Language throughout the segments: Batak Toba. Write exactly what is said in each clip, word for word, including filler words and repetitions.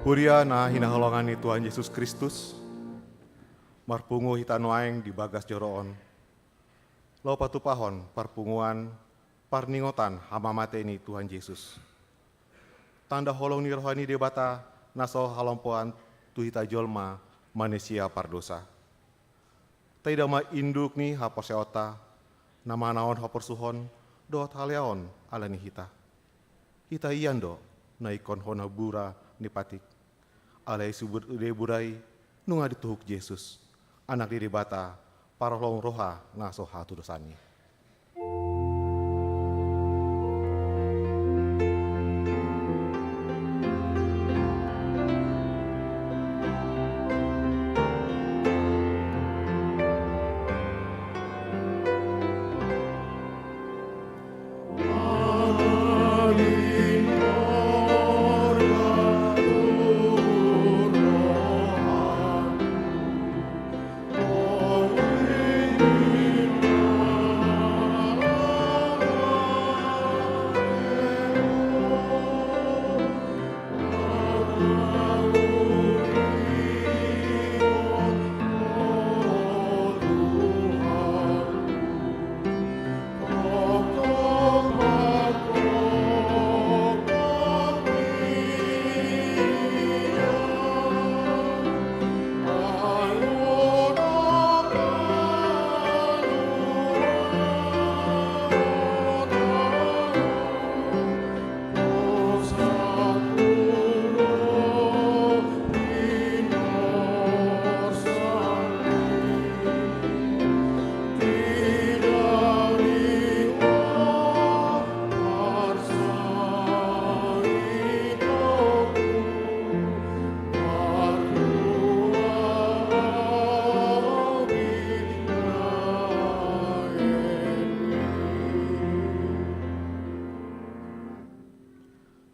Huria na hinaholongan ni Tuhan Jesus Kristus, marpungu hita nuaeng di bagas joro on, laho patupahon parpunguan parningotan hamamate ni Tuhan Jesus. Tanda holong ni roha ni Debata na so halompoan tu hita jolma manisia pardosa. Taida ma induk ni haporseaonta, na manaon haporsuhon dohot haleaon ala ni hita. Hita ian do na ingkon hona bura ni patik. Alai sude bura i nunga dituhuk Jesus, Anak ni Debata, parholong roha na so hatudosan i.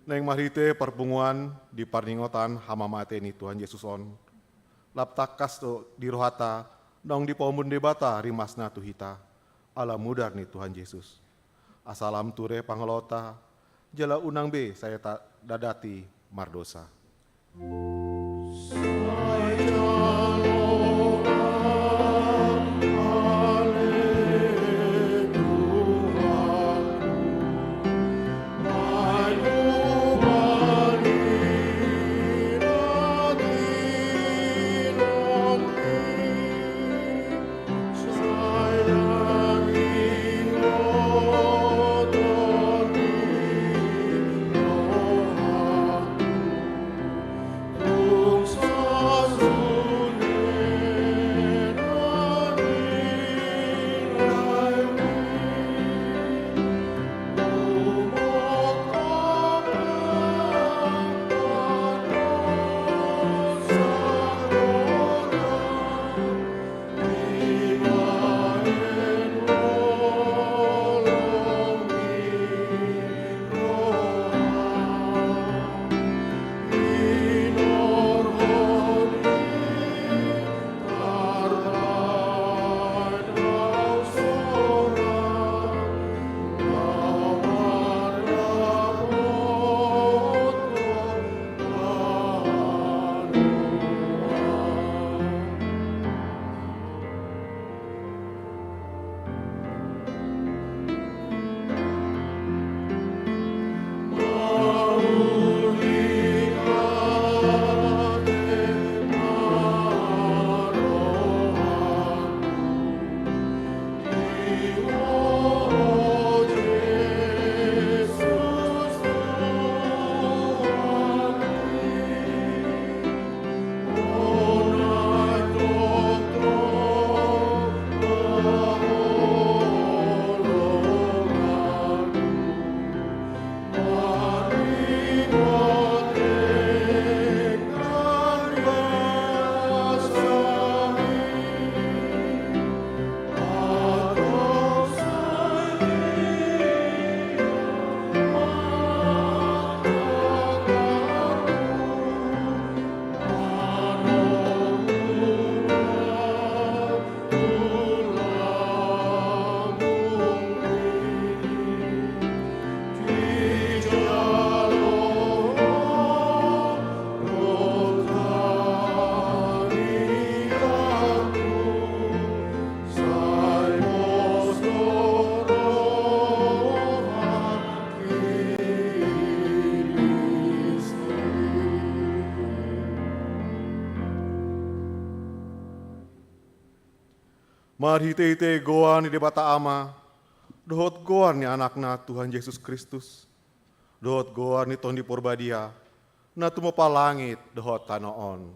Naeng marhite parpunguan di parningotan hamamate ni Tuhan Jesus on, lam tangkas do di rohanta naung dipaombun Debata rimasna tu hita, ala mudar ni Tuhan Jesus. Asa lam ture pangalaonta, jala unang be sai ta-, tadati mardosa. Marhite-hite goar ni Debata Ama, dohot goar ni Anakna Tuhan Jesus Kristus, dohot goar ni Tondi Porbadia, na tumompa langit dohot tano on.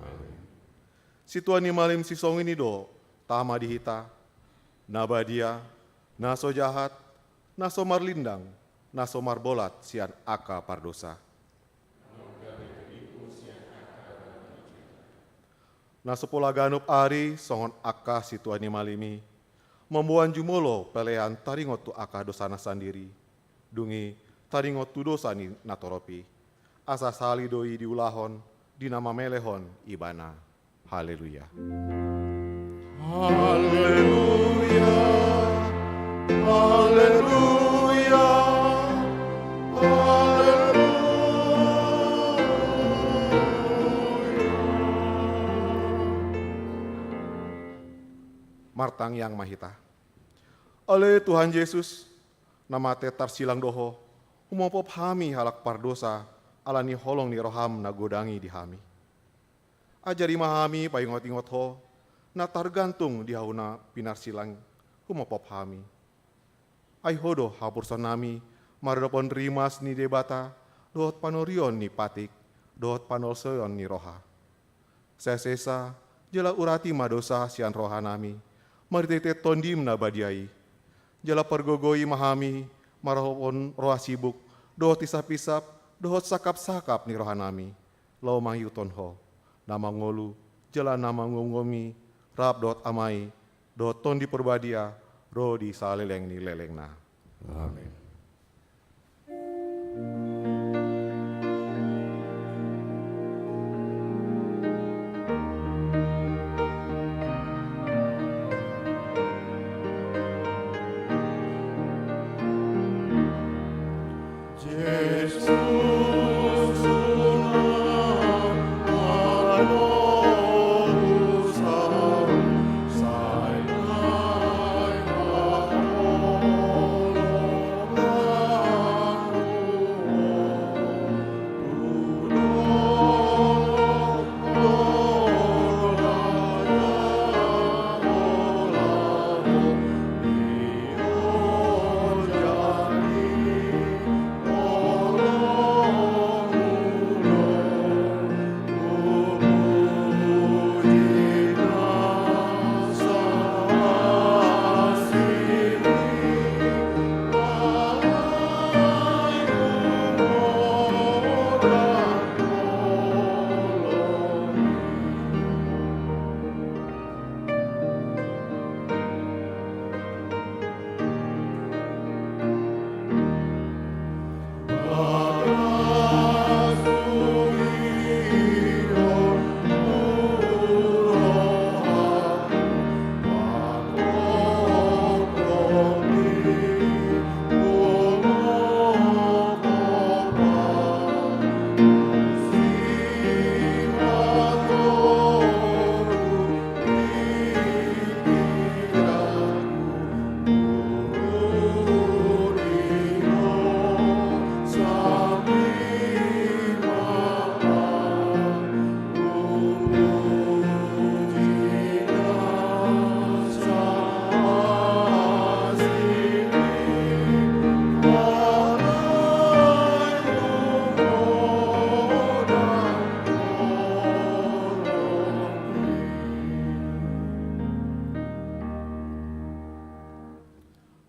Amin. Situan ni malim sisongon i do tama di hita, na badia, na so jahat, na so marlindang, na so marbolat sian angka pardosa. Na so pola ganup ari songon angka situan ni malim i, mamboan jumolo pelean taringot tu angka dosana sandiri, dung i taringot tu dosa ni natorop i. Asa sali do i diulahon di na mamelehon ibana. Haleluya. Haleluya. Haleluya. Haleluya. Martangiang ma hita. Ale Tuhan Jesus, na mate tarsilang do Ho, humophop hami halak pardosa, ala ni holong ni roham na godang i di hami. Ajari ma hami paingot-ingot Ho, na targantung di hau na pinarsilang, humophop hami. Ai Ho do haporseaonnami, maradophon rimas ni Debata, dohot panorion ni patik, dohot panolsoion ni roha. Sesesa, jala urati ma dosa sian rohanami, marhite-hite Tondim na badia i. Jala pargogoi ma hami, maradophon roha sibuk, dohot hisap-hisap, dohot sangkap-sangkap ni rohanami. Laho mangihuthon Ho, na mangolu, jala na manguomnguomi, rap dohot Ama i, dohot Tondi Porbadia, ro di saleleng ni lelengna. Amin.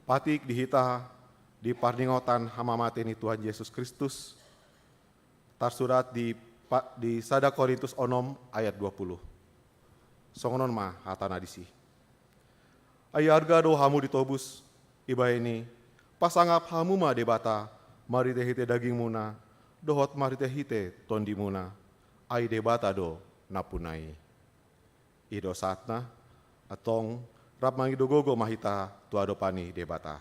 Patik di hita di parningotan hamamate ni Tuhan Jesus Kristus, tarsurat di pa-, di sada Korintus onom ayat dua puluh. Songon on ma hatana disi. Ai arga do hamu ditobus, ibahen i, pasangap hamu ma Debata, marhite-hite dagingmuna, dohot marhite-hite tondimuna, ai Debata do nampuna i. I do sahatna, antong, rap mangido gogo ma hita tu adopan ni Debata.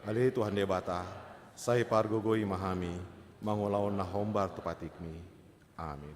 Ale Tuhan Debata, sai pargogoi ma hami, mangulahon na hombar tu patikmi. Amin.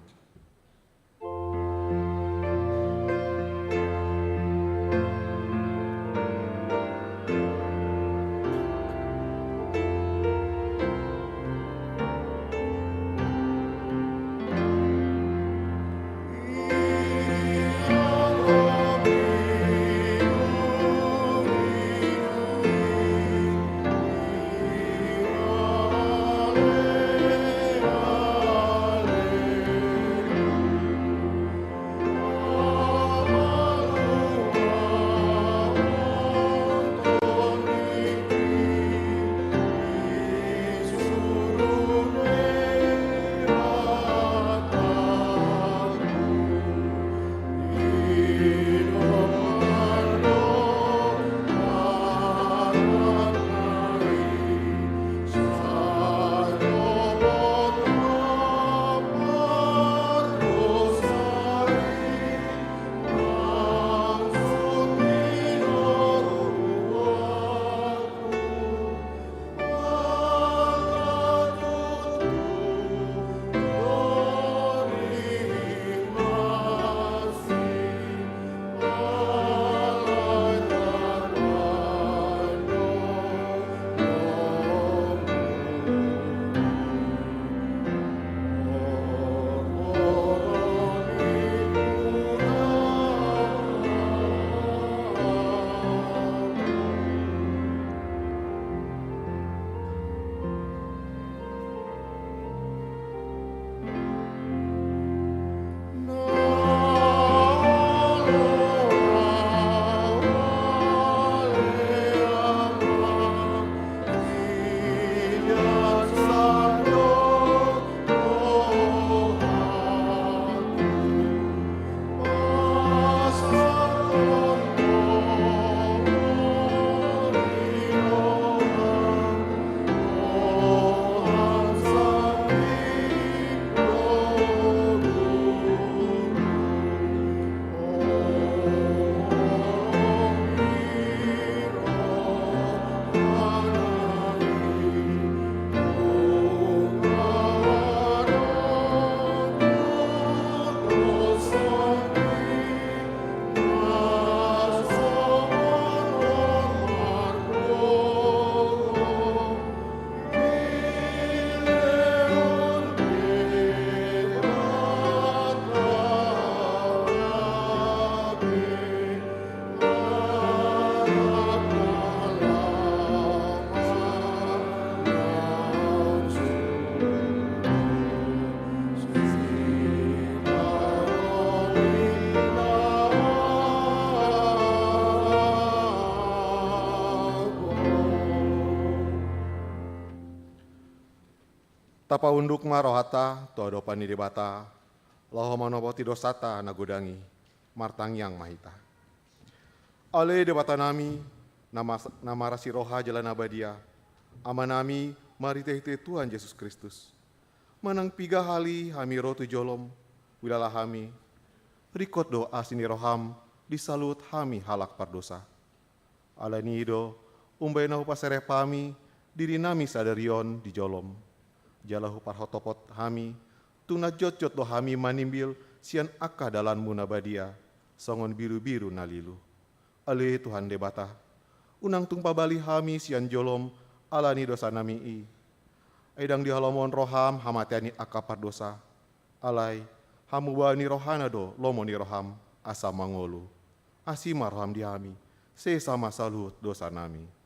Tapaunduk ma rohanta tu adopan ni Debata, laho manopoti dosanta na godang i. Martangiang ma hita. Ale Debata nami, na mas-, na marasi roha jala na badia, Ama nami, marhitehite Tuhan Jesus Kristus. Manang piga hali hami ro tu jolom, huilala hami, ringkot do asi ni roham di saluhut hami halak pardosa. Alani i do, umbahen na hupaserep hami diri nami sadari on di jolom. Jala huparhotopot hami, tung na jotjot do hami manimbil sian angka dalanmu na badia, songon birubiru na lilu. Ale Tuhan Debata, unang tung pabali hami sian jolom ala ni dosa nami i. Ai ndang dihalomohon roham hamatean ni angka pardosa. Alai, hamubaon ni rohana do lomo ni roham asa mangolu. Asi ma roham di hami, sesa ma saluhut dosa nami.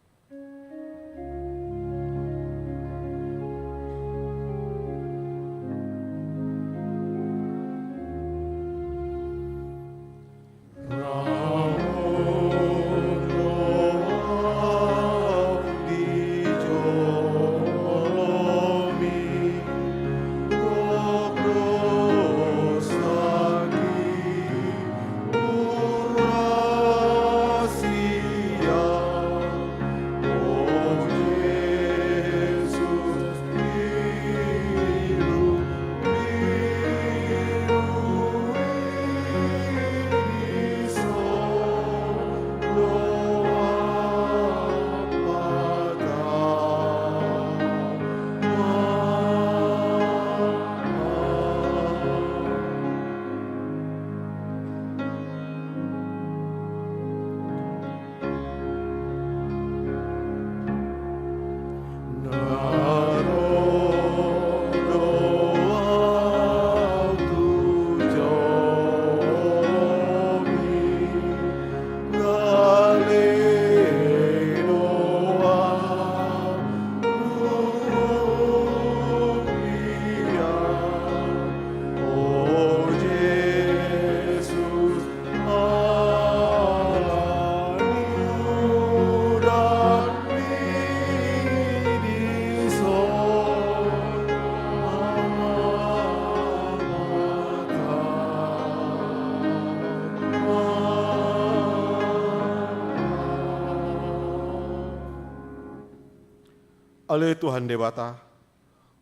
Ale Tuhan Debata,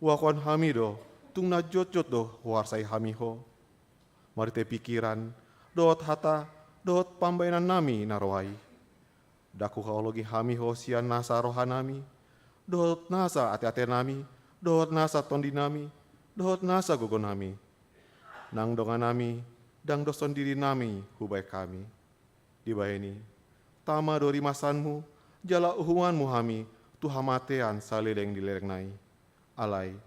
huakon hami do, tung na jotjot do huarsai hami Ho. Marhite pikiran, dohot hata, dohot pambahenan nami na roa i. Ndang huhaholongi hami Ho sian nasa roha nami, dohot nasa ateate nami, dohot nasa tondi nami, dohot nasa gogo nami. Nang dongan nami, ndang doson diri nami hubahen hami. Dibahen i, tama do rimasanmu, jala uhumanmu hami tu hamatean saleleng ni lelengna i. Alai,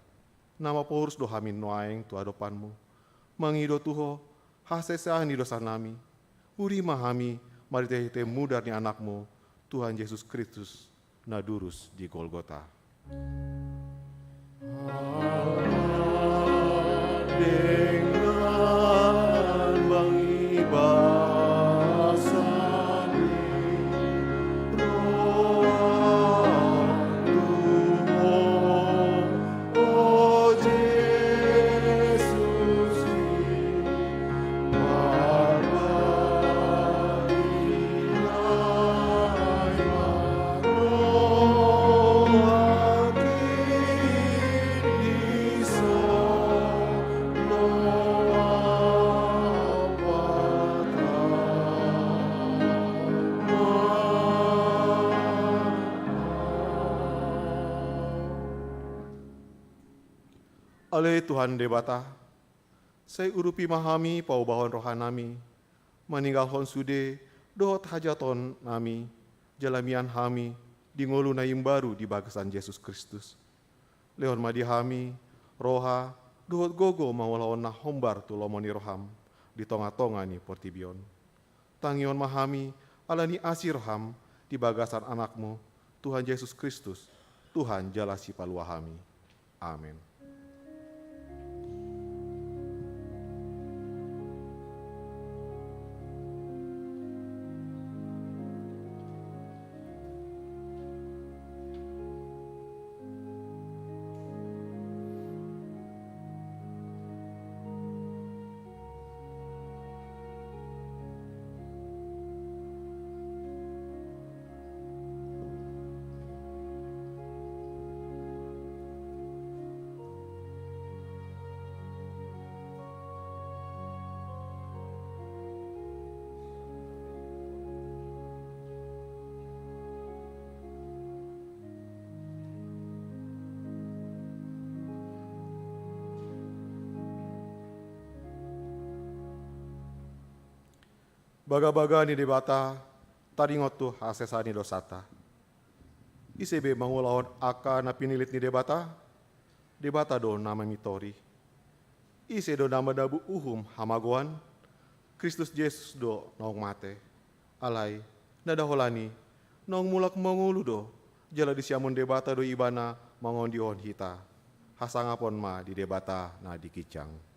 na maporus do hami nuaeng tu adopanmu, mangido tu Ho hasesaan ni dosa nami. Urii ma hami marhitehite mudar ni Anakmu, Tuhan Jesus Kristus, na durus di Golgota. Ale Tuhan Debata, sai urupi ma hami paubahon rohanami, maninggalhon sude dohot hajahaton nami, jala mian hami di ngolu na imbaru di bagasan Jesus Kristus. Lehon ma di hami roha dohot gogo mangulahon na hombar tu lomo ni roham di tongatonga ni portibi on. Tangihon ma hami ala ni asi roham di bagasan Anakmu, Tuhan Jesus Kristus, Tuhan jala Sipalua hami. Amen. Bagabaga ni Debata taringot tu hasesaan ni dosanta. Ise be mangulahon angka na pinilit ni Debata? Debata do na mamintori. Ise do na madabu uhum hamagoan? Kristus Jesus do naung mate. Alai, ndada holan i, naung mulak mangolu do, jala disiamon Debata do Ibana mangondihon hita. Hasangapon ma di Debata na di ginjang.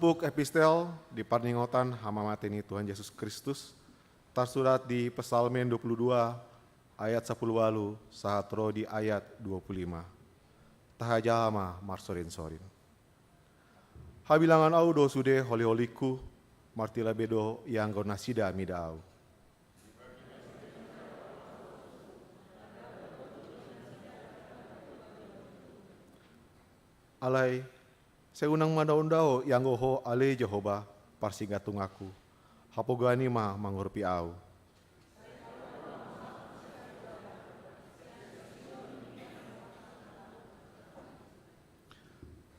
Buku epistel di parningotan hamamate ni Tuhan Jesus Kristus, tarsurat di Psalmen dua puluh dua ayat sapuluh ualu sahat ro di ayat dua puluh lima. Tahajaha ma marsorinsorin. Habilangan ahu do sude holiholingku, martila be do ianggo nasida mida ahu. Alai, sai unang mandaondao ianggo Ho ale Jahowa, parsingatunganku. Hapogoan i ma mangurupi ahu.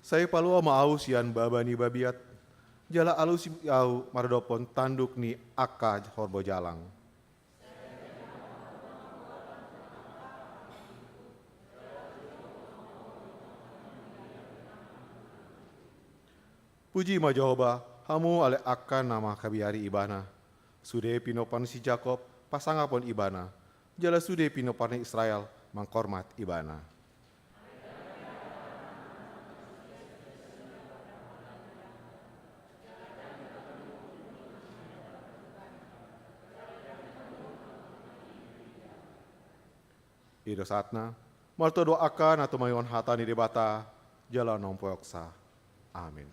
Sai palua ma ahu sian baba ni babiat, jala alusi ahu maradophon tanduk ni angka horbo jalang. Puji ma Jahowa, hamu ale angka na mangkabiari Ibana. Sude pinompar ni si Jakob pasangapon Ibana, jala sude pinompar ni Israel manghormat Ibana. I do sahatna, martua do angka na tumangihon hata ni Debata jala na umpeopsa. Amin.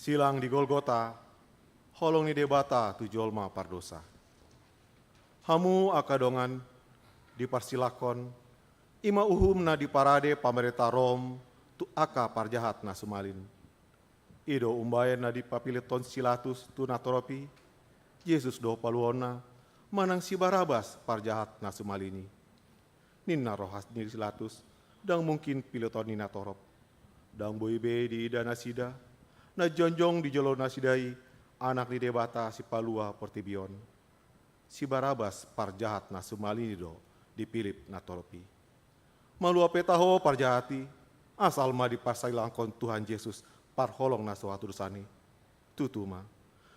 Silang di Golgota, holong ni Debata tu jolma pardosa. Hamu angka dongan, diparsilangkon, i ma uhum na diparade pamarenta Rom tu angka parjahat na sumalin. I do umbahen na dipapilithon si Pilatus tu natorop i, Jesus do paluaonna, manang si Barabas parjahat na sumalin i. Ninna roha ni si Pilatus, ndang mungkin pilithon ni natorop. Ndang boi be diida nasida, na jongjong di jolo nasida i Anak ni Debata sipalua portibi on. Si Barabas parjahat na sumalin i do dipilip natorop i. Malua pe taho parjahat i, asal ma diparsilangkon Tuhan Jesus parholong na so hatudosan i. Tutu ma.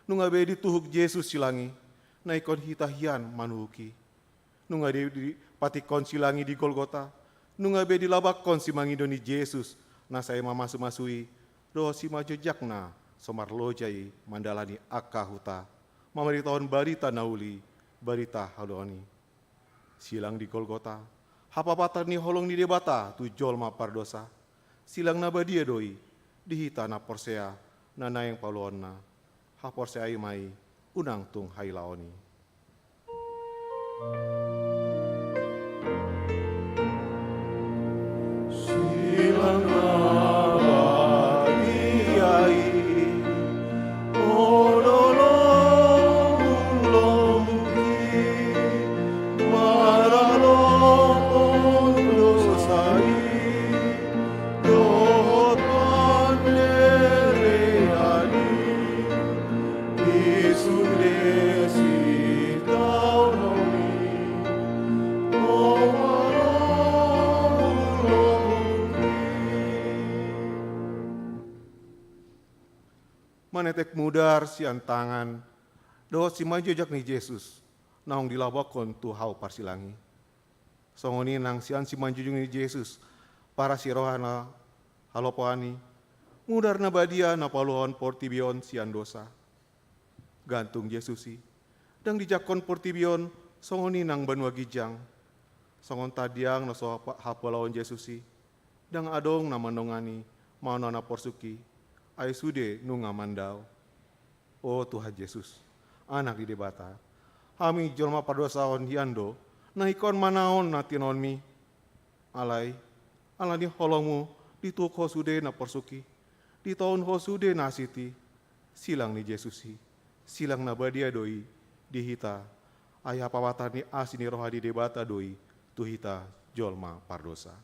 Nunga be dituhuk Jesus silang i, na ingkon hita hian manuhuk i. Nunga be dipatikkon silang i di Golgota, nunga be dilabakkon simangido ni Jesus, na sai mamasumasu i, dohot simanjojak na so marloja i mandalani angka huta, mamaritahon barita na uli, barita haluaon i. Silang di Golgota, hapapatar ni holong ni Debata tu jolma pardosa, silang na badia do i, di hita na porsea, na naeng paluaonna, haporseai ma i, unang tung hailaon i. Manetek mudar sian tangan dohot simanjojak ni Jesus, naung dilabakkon tu hau parsilang i. Songon i nang sian simanjujung ni Jesus, parasi roha na halopoan i, mudar na badia na paluahon portibi on sian dosa. Gantung Jesus i, ndang dijangkon portibi on songon i nang banua ginjang. Songon tandiang na so hapulaon Jesus i, ndang adong na mandongani manang na porsuk i, ai sude nunga mandao. O Tuhan Jesus, Anak ni Debata, hami jolma pardosa on hian do, na ingkon manaon na tinoonmi. Alai, ala ni holongmu, dituhuk ho sude na porsuk i, ditaon ho sude na asing i, silang ni Jesus i, silang na badia do i, di hita, ai hapapatar ni asi ni roha ni Debata do i, tu hita jolma pardosa.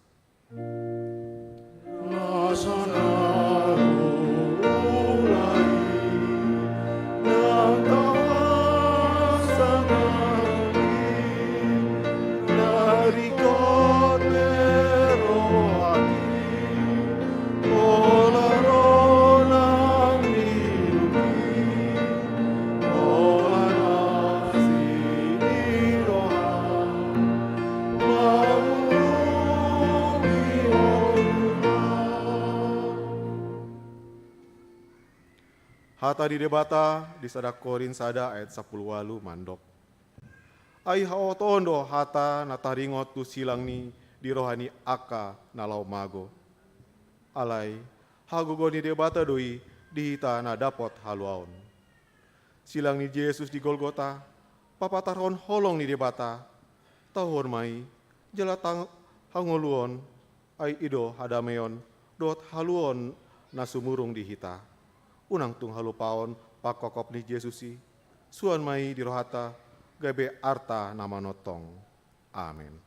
Hata ni Debata di sada Korint sada ayat sampulu ualu mandok. Ai haotoon do hata na taringot tu silang ni di roha ni angka na laho mago. Alai, hagogoon ni Debata do i di hita na dapot haluaon. Silang ni Jesus di Golgota, papatarhon holong ni Debata, tauhon ma i, jala tang-, hangoluon, ai i do hadameon, dohot haluaon na sumurung di hita. Unang tung halupaon pangkopkop ni Jesus i, suan ma i di rohanta, gabe arta na manongtong. Amen.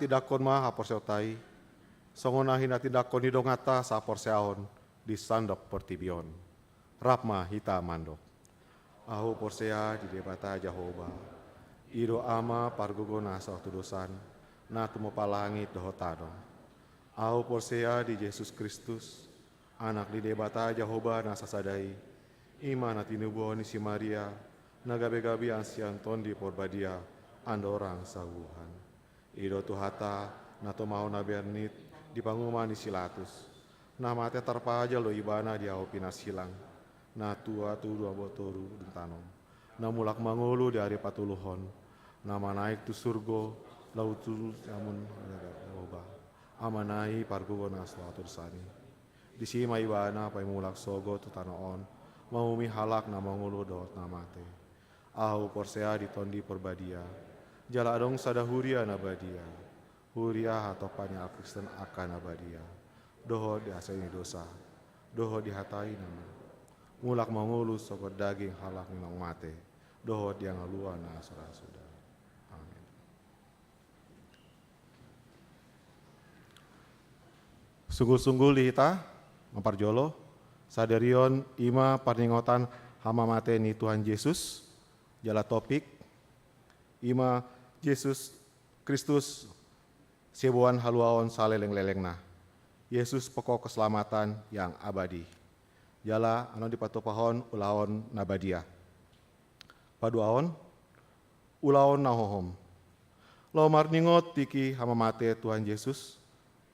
Tindanghon ma haporseaonta i, songon na hinatindangkon ni donganta sahaporseaon di sandok portibi on. Rap ma hita mandok. Ahu porsea di Debata Jahowa, i do Ama pargogo na so hatudosan, na tumompa langit dohot tano. Ahu porsea di Jesus Kristus, Anak ni Debata Jahowa na sasada i, i ma na tinubuhon ni si Maria, na gabe gabe sian Tondi Porbadia, andorang sahuhuan. I do Tuhanta, na tumao na bernit di panguma ni si Latus. Na mate tarpajal do ibana di ahu pinasilang. Na tua tu dua botoru dung tano. Na mulak mangolu di ari patoluhon. Na manaek tu surgo, laho tu siamun Jahowa. Amana i pargogo na so hatudosan i. Disi ma ibana paimulak sogot tu tano on, mauhumi halak na mangolu dohot na mate. Ahu porsea di Tondi Porbadia, jala adong sada huria na badia, huria hatompa ni halak Kristen angka na badia, dohot di hasesaan ni dosa, dohot di hata i na mulak mangolu sogot daging halak na naung mate, dohot di hangoluan na so ra suda. Amin. Sungguh-sungguh di hita, na parjolo, sadarion i ma parningotan hamamate ni Tuhan Jesus, jala topik, i ma Jesus Kristus, siboan haluaon saleleng-lelengna. Yesus pokok keselamatan yang abadi. Jala annon dipatupahon ulaon na badia. Paduahon, ulaon na hohom. Laho marningot tingki hamamate Tuhan Jesus,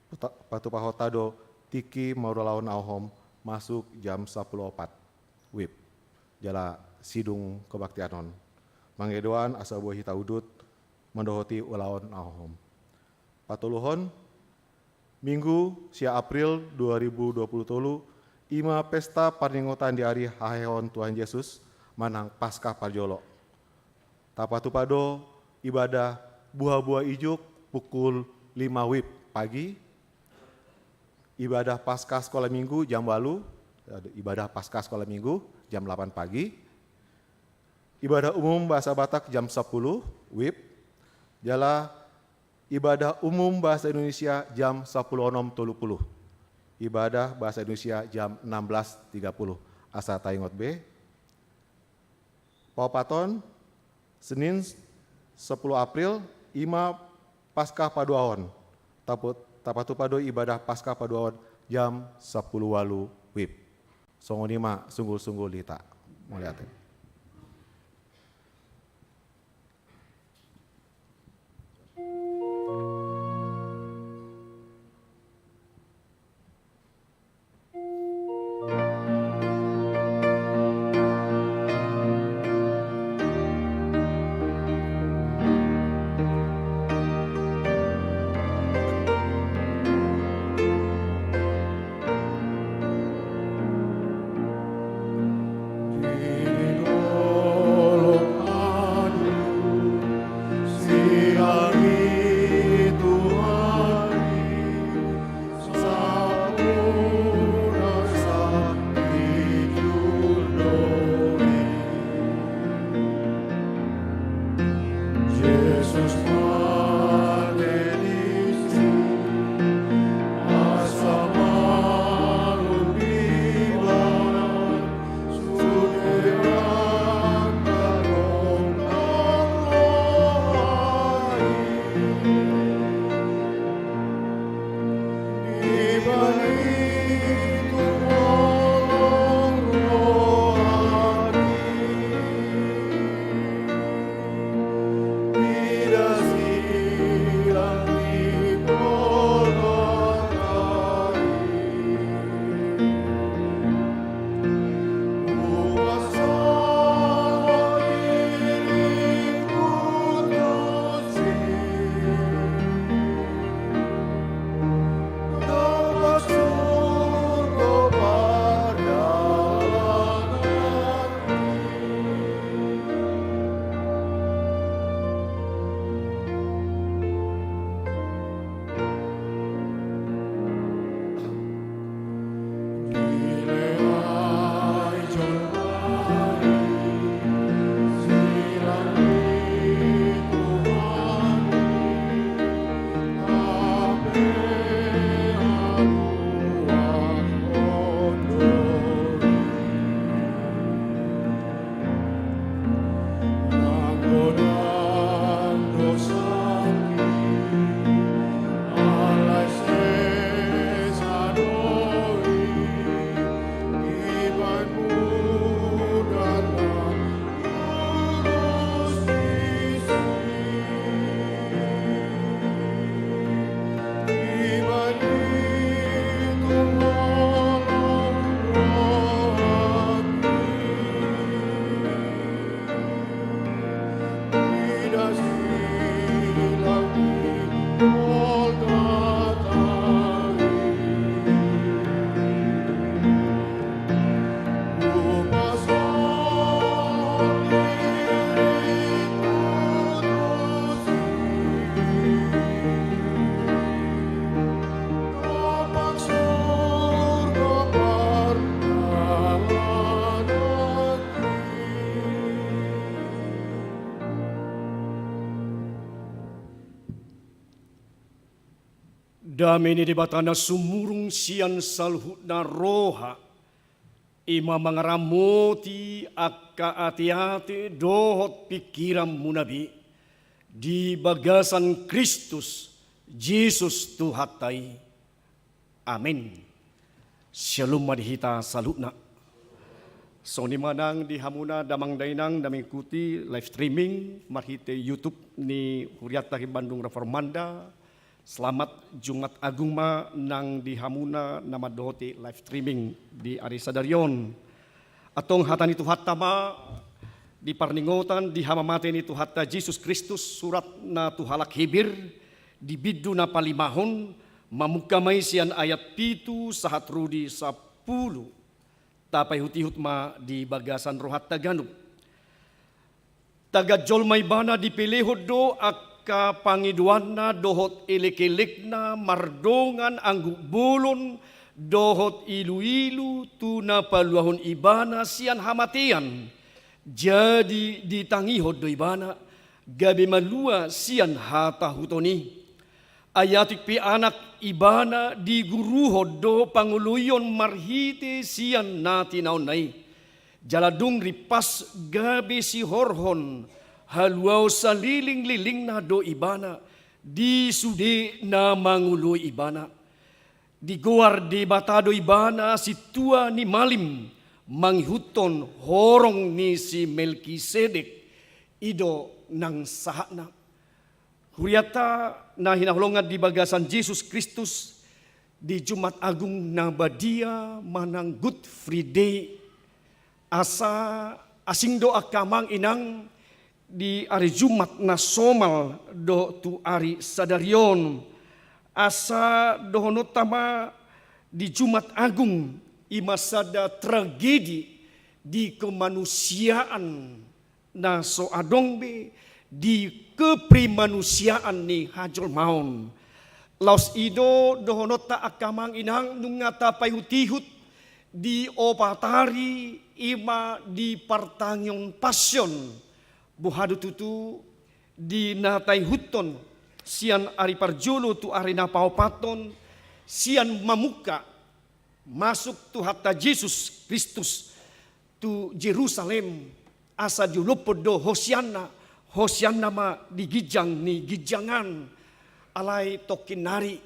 patupa-, patupahonta do tingki marulaon na hohom masuk jam sampulu opat wib. Jala sidung kebaktian on. Mangidoan asa boi hita udut mandohoti ulaon na hohom. Patoluhon, Minggu sia April dua ribu dua puluh tolu, i ma pesta parningotan di ari haheheon Tuhan Jesus manang Paskah parjolo. Tapatupa do ibadah buha-buha ijuk pukul lima wib pagi, ibadah Paskah Sekolah Minggu jam ualu, ibadah Paskah Sekolah Minggu jam delapan pagi, ibadah umum bahasa Batak jam sampulu wib, jala ibadah umum bahasa Indonesia jam sampulu onom tolu pulu. Ibadah bahasa Indonesia jam enam belas tiga puluh. Asa taingot be. Paopathon, Senin sampulu April, i ma Paskah paduahon. Tapu-, tapatupa do ibadah Paskah paduahon jam sampulu ualu wib. Songon i ma sungguh-sungguh di hita. Mauliate. Dame ni Debata na sumurung sian saluhutna roha, i ma mangaramoti angka ateate dohot pingkiranmuna be, di bagasan Kristus Jesus Tuhanta i. Amen. Syalom ma di hita saluhutna. Songon i ma nang di hamuna damang dainang na mengikuti live streaming marhite YouTube ni hurianta Hibandung Reformanda. Selamat Jumat Agung ma nang di hamuna na mandohoti live streaming di ari sadari on. Antong hata ni Tuhanta ma di parningotan di hamamate ni Tuhanta Jesus Kristus, surat na tu halak Heber, di bindu na palimahon, mamungka ma i sian ayat pitu sahat ro di sampulu. Tapaihutihut ma di bagasan rohanta ganup. Tagan jolma ibana dipelehon do angka pangidoanna dohot elekelekna mardongan angguk bolon dohot iluilu tu na paluahon ibana sian hamatean. Jadi ditangihon do ibana, gabe malua sian hatahuton i. Ai atik pe anak ibana diguruhon do pangoloion marhite sian na tinaonna i. Jala dung rimpas gabe sihorhon haluaon salelenglelengna do ibana di sude na mangoloi ibana. Digoar Debata do ibana sintua ni malim mangihuthon horong ni si Melkisedek, i do nang sahatna. Hurianta na hinaholongan di bagasan Jesus Kristus, di Jumat Agung na badia manang Good Friday, asa asing do angka amang inang di ari Jumat na somal dohot tu ari sadari on. Asa dohononta ma di Jumat Agung i ma sada tragedi di kemanusiaan na so adong be di keprimanusiaan ni hajolmaon. Laos i do dohononta angka amang inang nunga tapaihutihut di opat ari i ma di partangion Passion. Boha do tutu di na taihuthon sian ari parjolo tu ari na paopathon, sian mamungka masuk Tuhanta Jesus Kristus tu Jerusalem, asa diolophon do Hosianna, Hosianna ma di ginjang ni ginjangan. Alai tongkin nari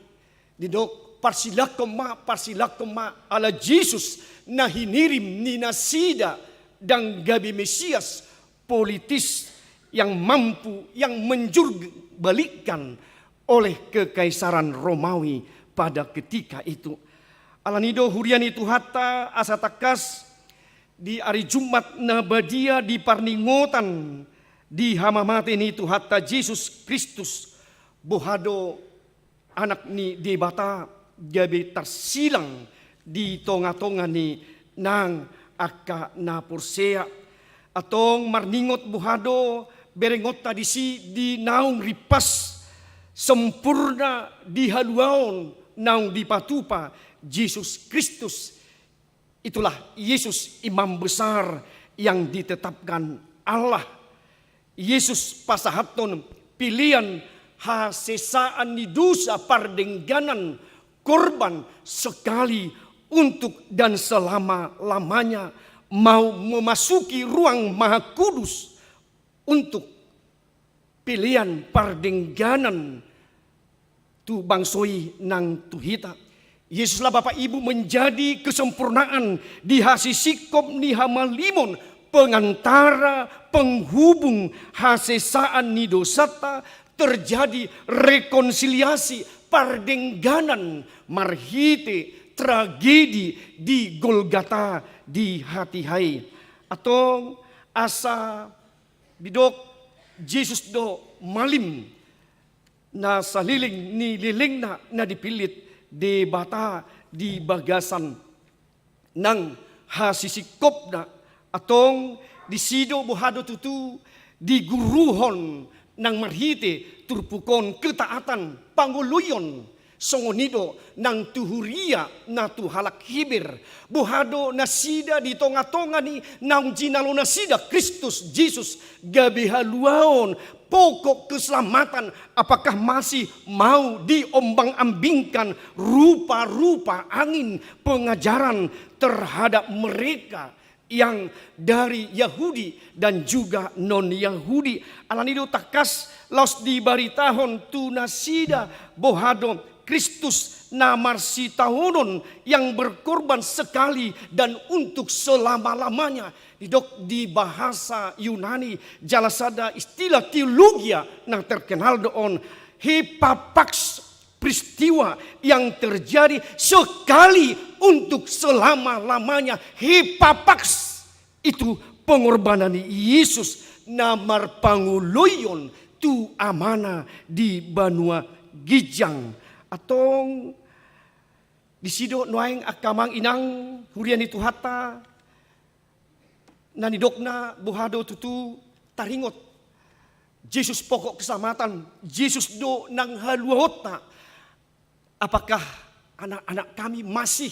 didok, parsilangkon ma, parsilangkon ma, ala Jesus na hinirim ni nasida ndang gabe Mesias politis yang mampu, yang menjurbalikkan oleh kekaisaran Romawi pada ketika itu. Alani do huria ni Tuhanta, asa tangkas di ari Jumat na badia di parningotan di hamamate ni Tuhanta Jesus Kristus, boha do Anak ni Debata gabe tarsilang di tongatonga ni nang angka na porsea. Antong marningot boha do berengonta disi di naung rimpas sempurna di haluaon naung dipatupa Jesus Kristus. Itulah Yesus imam besar yang ditetapkan Allah. Yesus pasahathon pelean hasesaan ni dosa pardengganan, korban sekali untuk dan selama-lamanya, mau memasuki ruang maha kudus untuk pelean pardengganan tu bangso i nang tu hita. Yesuslah Bapa Ibu menjadi kesempurnaan di hasisingkop ni hamalimon, pengantara, penghubung hasesaan ni dosanta, terjadi rekonsiliasi pardengganan marhite tragedi di Golgata di hatiha i. Antong asa didok Jesus do malim na saleleng ni lelengna na dipillit Debata di bagasan nang hasisingkopna. Antong disi do boha do tutu diguruhon nang marhite turpuk on ketaatan, pangoloion Songon i do nang tu huria na tu halak Heber. Boha do nasida di tonga-tonga ni naung jinalo nasida Kristus Jesus gabe haluaon, pokok keselamatan, apakah masih mau diombang-ambingkan rupa-rupa angin pengajaran terhadap mereka yang dari Yahudi dan juga non-Yahudi? Alani do tangkas laos dibaritahon tu nasida boha do Kristus na marsitaonon yang berkorban sekali dan untuk selama-lamanya. Didok di bahasa Yunani jala sada istilah teologia na terkenal do on, hypapax, peristiwa yang terjadi sekali untuk selama-lamanya. Hypapax, itu pengorbanan Yesus na marpangoloion tu Amana di banua ginjang. Antong disi do nuaeng angka amang inang huria ni Tuhanta, na nidokna boha do tutu taringot Jesus pokok keselamatan, Jesus do nang haluaonta. Apakah anak-anak kami masih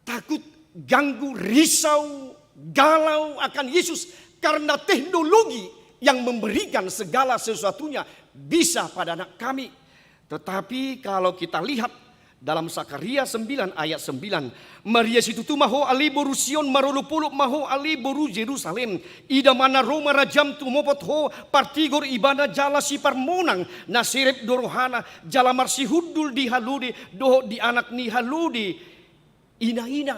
takut, ganggu, risau, galau akan Yesus karena teknologi yang memberikan segala sesuatunya bisa pada anak kami? Tetapi kalau kita lihat dalam Sakaria sembilan ayat sembilan, "Maria situtu ma ho ale boru Sion, marolopolop ma ho ale boru Jerusalem. Ida ma na ro ma rajam tumopot ho, partigor ibana jala siparmonang, na serep do rohana, jala marsihundul di halode dohot di anak ni halode ina-ina."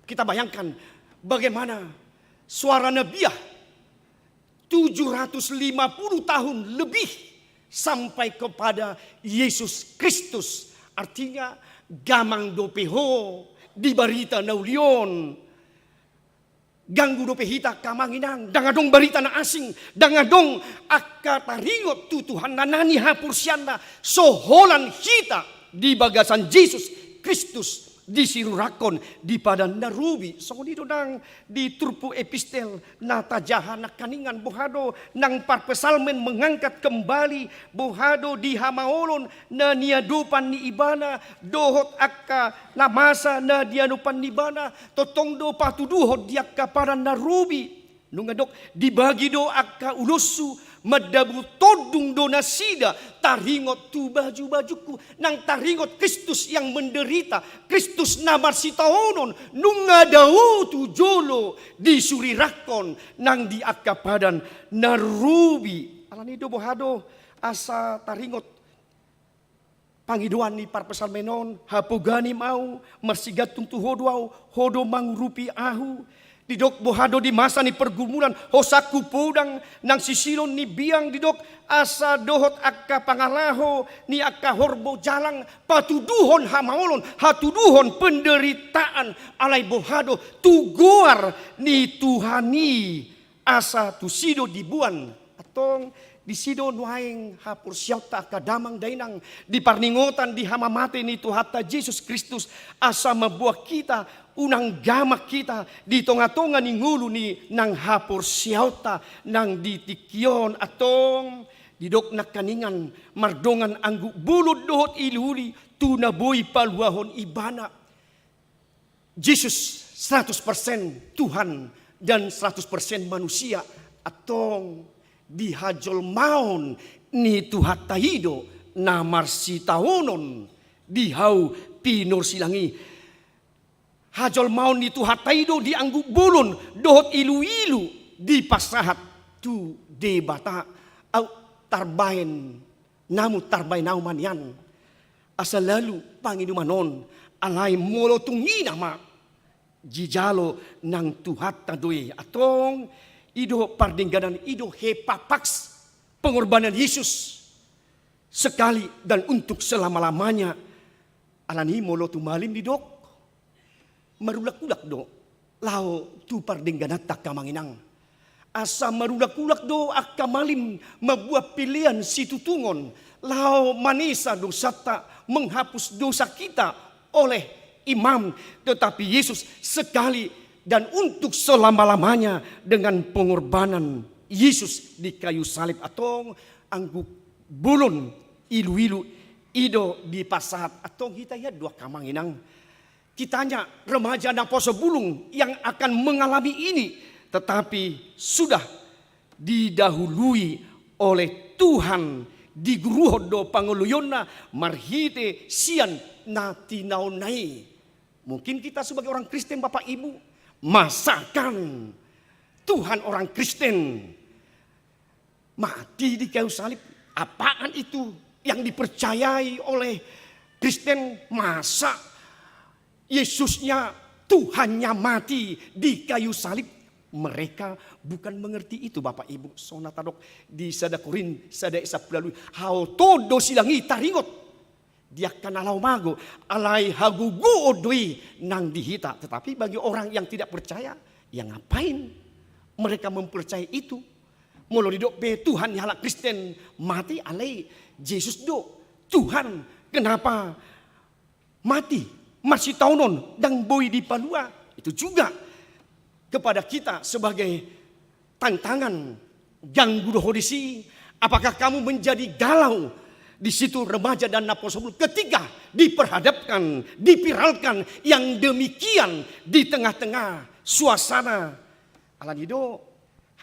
Kita bayangkan bagaimana suara nabiah tujuh ratus lima puluh tahun lebih sampai kepada Yesus Kristus. Artinya, gamang dope ho di barita na uli on. Ganggu dope hita angka amang inang, ndang adong barita na asing, ndang adong angka taringot tu Tuhan na, na nihaporseaonna, so holan hita di bagasan Jesus Kristus disirurakkon di padan na robi. Songon i do nang di turpuk epistel na tajaha nangkaningan, boha do nang parpsalmen mengangkat kembali boha do di hamaolon na niadopan ni ibana dohot angka na masa na niadopan ni ibana, tongtong do patuduhon di angka padan na robi. Nunga didok, dibagi do angka uloshu, mandabu tondung do nasida, taringot tu baju-bajungku, nang taringot Kristus yang menderita, Kristus na marsitaonon, nunga dao tu jolo disurirakkon nang di angka padan na robi. Alani do boha do asa taringot pangidoan ni parpsalmen on, hapoganim ahu, marsigantung tu ho do ahu, ho do mangurupi ahu. Didok boha do di masa ni pergumulan, hosangku podang, nang sisilon ni biang didok, asa dohot angka pangalaho ni angka horbo jalang, patuduhon hamaolon, hatuduhon penderitaan, alai boha do tu goar ni Tuhan i. Asa tusi do diboan, antong disi do nuaeng haporseaonta angka damang dainang di parningotan di hamamate ni Tuhanta Jesus Kristus, asa mamboan hita unang gamak hita di tonga-tonga ni ngolu ni nang haporseaonta nang di tingki on. Antong didok nangkaningan mardongan angguk bolon dohot iliuli tu na boi paluahon ibana. Jesus seratus persen Tuhan dan seratus persen manusia, antong di hajolmaon ni Tuhanta i do na marsitaonon di hau pinarsilang i. Hajolmaon ni Tuhanta i do di angguk bolon dohot ilu-ilu dipasahat tu Debata. Au tarbaen namu, tarbaen ahu ma nian. Asa lalu pangidoman on, alai molo tung ina ma dijalo nang Tuhanta do i, antong i do pardengganan, i do hypapax, pengorbanan Yesus sekali dan untuk selama-lamanya. Alani molo tu malim didok, marulak-ulak do laho tu pardenggananta angka amang inang. Asa marulak-ulak do angka malim mamboan pelean situtungon laho manesa dosanta, menghapus dosa kita oleh imam, tetapi Yesus sekali dan untuk selama-lamanya dengan pengorbanan Yesus di kayu salib. Antong angguk bolon, ilu-ilu I do dipasahat antong hita, ia dua, amang inang. Kitanya remaja naposobulung yang akan mengalami ini, tetapi sudah didahului oleh Tuhan, diguruhon do pangoloionna marhite sian na tinaonna i. Mungkin kita sebagai orang Kristen, Bapak Ibu, masakan Tuhan orang Kristen mati di kayu salib? Apaan itu yang dipercayai oleh Kristen? Masa Yesusnya, Tuhannya mati di kayu salib? Mereka bukan mengerti itu, Bapak Ibu. Songon na tadok di sada Korint sada ayat sampulu ualu, haotoon do silang i taringot di angka na laho mago, alai hagogoon do i nang di hita. Tetapi bagi orang yang tidak percaya, ya ngapain mereka mempercayai itu? Molo didok pe Tuhan ni halak Kristen mati, alai Jesus do Tuhan, kenapa mati marsitaonon, ndang boi dipalua? Itu juga kepada kita sebagai tantangan. Ganggu do ho disi? Apakah kamu menjadi galau di situ, remaja dan naposobulung, ketika diperhadapkan, diviralkan yang demikian di tengah-tengah suasana? Alani do,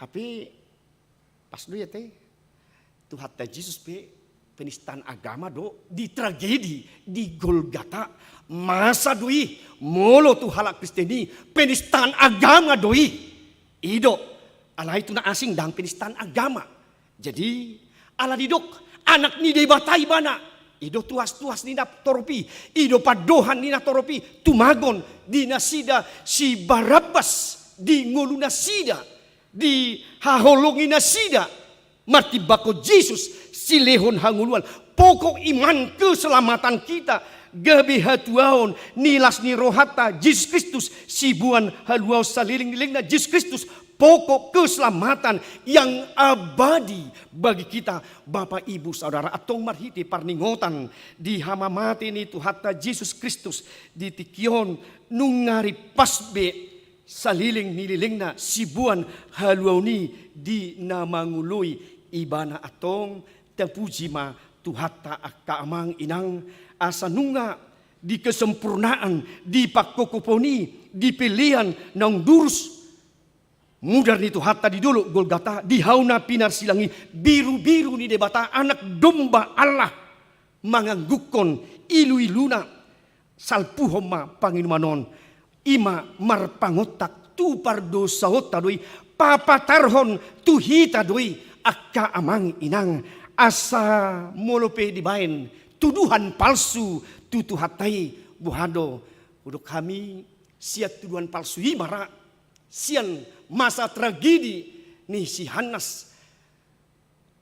hape pas do i ate, Tuhanta Jesus pe penistaan agama do di tragedi di Golgata. Masa do i molo tu halak Kristen i penistaan agama do i? I do, alai tu na asing ndang penistaan agama. Jadi ala didok Anak ni Debata ibana, i do tuas-tuas ni na torop i, i do pandohan ni na torop i, tumagon di nasida si Barabbas, di ngolu nasida, dihaholongi nasida martimbangkon Jesus silehon hangoluan. Pokok iman keselamatan kita gabe hatuaon ni las ni rohanta Jesus Kristus, siboan haluaon saleleng ni lelengna Jesus Kristus. Pokok keselamatan yang abadi bagi kita, Bapak Ibu Saudara, antong marhite parningotan di hamamate ni Tuhanta Jesus Kristus di tingki on, nunga ripas be saleleng ni lelengna siboan haluaon i di na mangoloi ibana. Antong tapuji ma Tuhanta, angka amang inang, asa nunga di kesempurnaan, di pangkophopon i, di pelean naung durus mudar ni Tuhanta di dolok Golgata, di hau na pinarsilang i, birubiru ni Debata, Anak Domba Allah, manganggungkon iluiluna. Salpuhon ma panginuman on, i ma marpangontak tu pardosaonta do i, papatarhon tu hita do i, angka amang inang. Asa molo pe dibaen tuduhan palsu tu Tuhanta i, boha do? Hudok hami, sian tuduhan palsu i ma ra, sian masa tragedi ni si Hannas,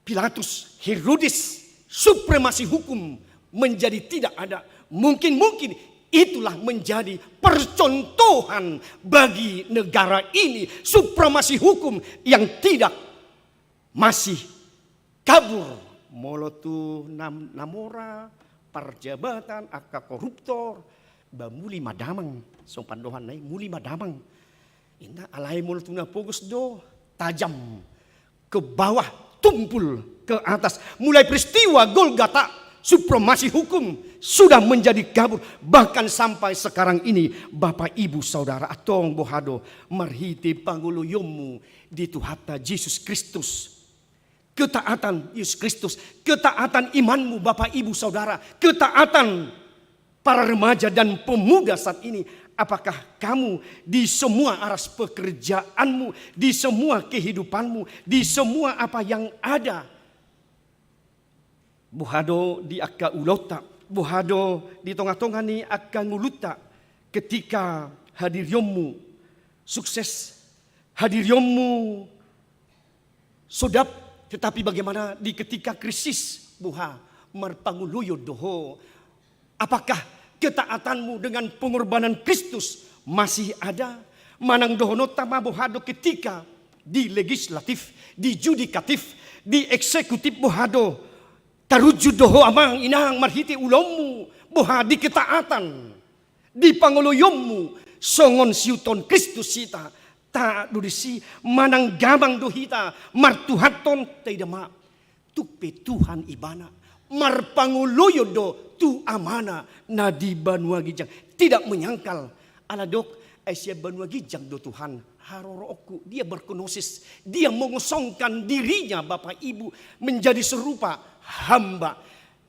Pilatus, Herodes, supremasi hukum menjadi tidak ada. Mungkin-mungkin itulah menjadi percontohan bagi negara ini, supremasi hukum yang tidak, masih kabur. Molo tu na, na mora parjabatan, angka koruptor, ba muli ma damang, songon pandohanna i, muli ma damang. Inna, alai molo tu na pogos do, tajam ke bawah, tumpul ke atas. Mulai peristiwa Golgata, supremasi hukum sudah menjadi kabur. Bahkan sampai sekarang ini, Bapak, Ibu, Saudara, antong boha do marhite pangoloionmu di Tuhanta Jesus Kristus? Ketaatan Yesus Kristus, ketaatan imanmu, Bapak, Ibu, Saudara, ketaatan para remaja dan pemuda saat ini, apakah kamu di semua aras pekerjaanmu, di semua kehidupanmu, di semua apa yang ada, boha do di angka ulaonta, boha do di tongatonga ni angka ngolunta, ketika hadirionmu sukses, hadirionmu so dap, tetapi bagaimana di ketika krisis? Boha, marpangoloion do ho? Apakah ketaatanmu dengan pengorbanan Kristus masih ada? Manang dohononta ma, boha do ketika di legislatif, di judikatif, di eksekutif, boha do? Tarunjun do ho, amang inang, marhite ulaonmu? Boha di ketaatan, di pangoloionmu songon siuton Kristus hita? Taat do disi, manang gamang do hita martuhathon? Taida ma, tung pe Tuhan ibana, Marpangoloion do tu Amana na di banua ginjang. Tidak menyangkal. Ala didok, ai sian banua ginjang do Tuhan haroroonku. Dia berkenosis, dia mengosongkan dirinya, Bapak Ibu, menjadi serupa hamba.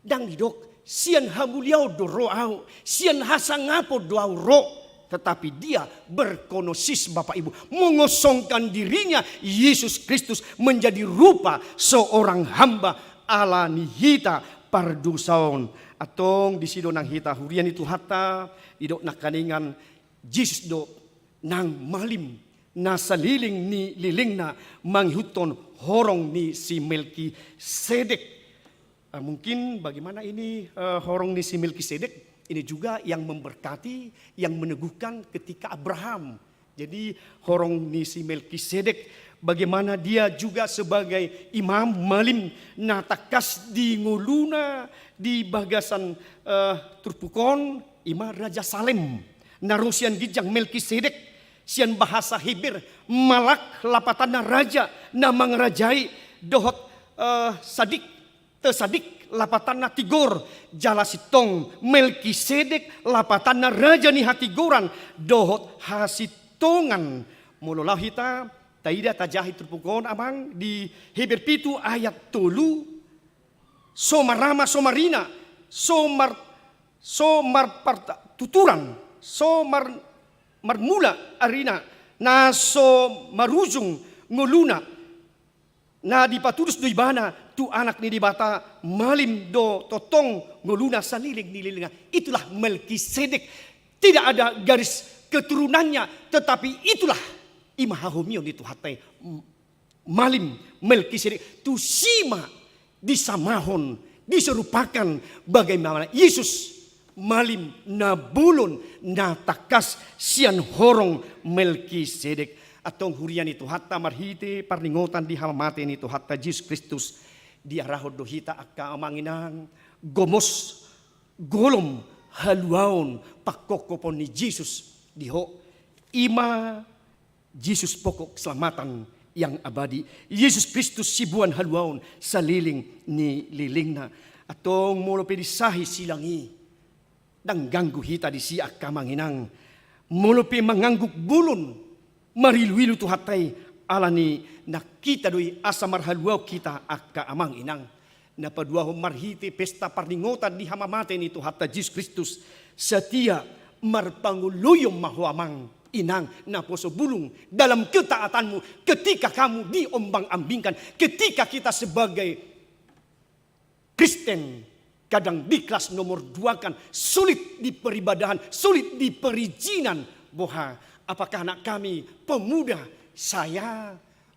Ndang didok, sian hamuliaon do ro ahu, sian hasangapon do ahu ro. Tetapi dia berkenosis, Bapak Ibu, mengosongkan dirinya, Yesus Kristus, menjadi rupa seorang hamba ala ni hita pardosa on. Antong disi do nang hita huria ni Tuhanta, didok nangkiningan, Jesus do nang malim na saleleng ni lelengna mangihuthon horong ni si Melkisedek. Eh, mungkin bagaimana ini, eh, horong ni si Melkisedek? Ini juga yang memberkati, yang meneguhkan ketika Abraham. Jadi, horong ni si Melkisedek, bagaimana dia juga sebagai imam malim na tangkas di ngoluna di bagasan, eh, turpuk on, ima Raja Salem. Na ro sian ginjang Melkisedek, sian bahasa Heber, malak lapatanna raja na mangarajai, dohot, eh, sadik, te sadik lapatanna tigor, jala sintong Melkisedek lapatanna raja ni hatigoran dohot hasintongan. Molo laho hita taida, tajaha i turpuk on, Amang, di Heber pitu ayat tolu, so marama, so marina, so mar-, so marpartuturan, so mar-, marmula arina, na so marujung ngoluna, na dipatulus do ibana tu Anak ni Debata, malim do tongtong ngoluna saleleng ni lelengna. Itulah Melkisedek. Tidak ada garis keturunannya, tetapi itulah ima hahomion ni Tuhanta i. Malim Melkisedek, tusi ma disamahon, diserupakan bagaimana Yesus malim na bolon na tangkas sian horong Melkisedek. Antong huria ni Tuhanta, marhite parningotan di hamamate ni Tuhanta Jesus Kristus, diarahon do hita angka amang inang, gomos, golom, haluaon, pangkophopon ni Jesus di ho, ima Jesus pokok keselamatan yang abadi. Jesus Kristus siboan haluaon saleleng ni lelengna. Antong molo pe disahi silang i, ndang ganggu hita disi angka amang inang. Molo pe mangangguk bolon, mariluilu Tuhanta i, ala ni nang hita do i asa marhaluaon hita angka amang inang. Na paduahon, marhite pesta parningotan di hamamate ni Tuhanta Jesus Kristus, satia marpangoloion ma ho amang inang naposo bulung dalam ketaatanmu, ketika kamu diombang-ambingkan, ketika kita sebagai Kristen kadang di kelas nomor duakan, sulit di peribadahan, sulit di perizinan. Boha, apakah anak kami pemuda saya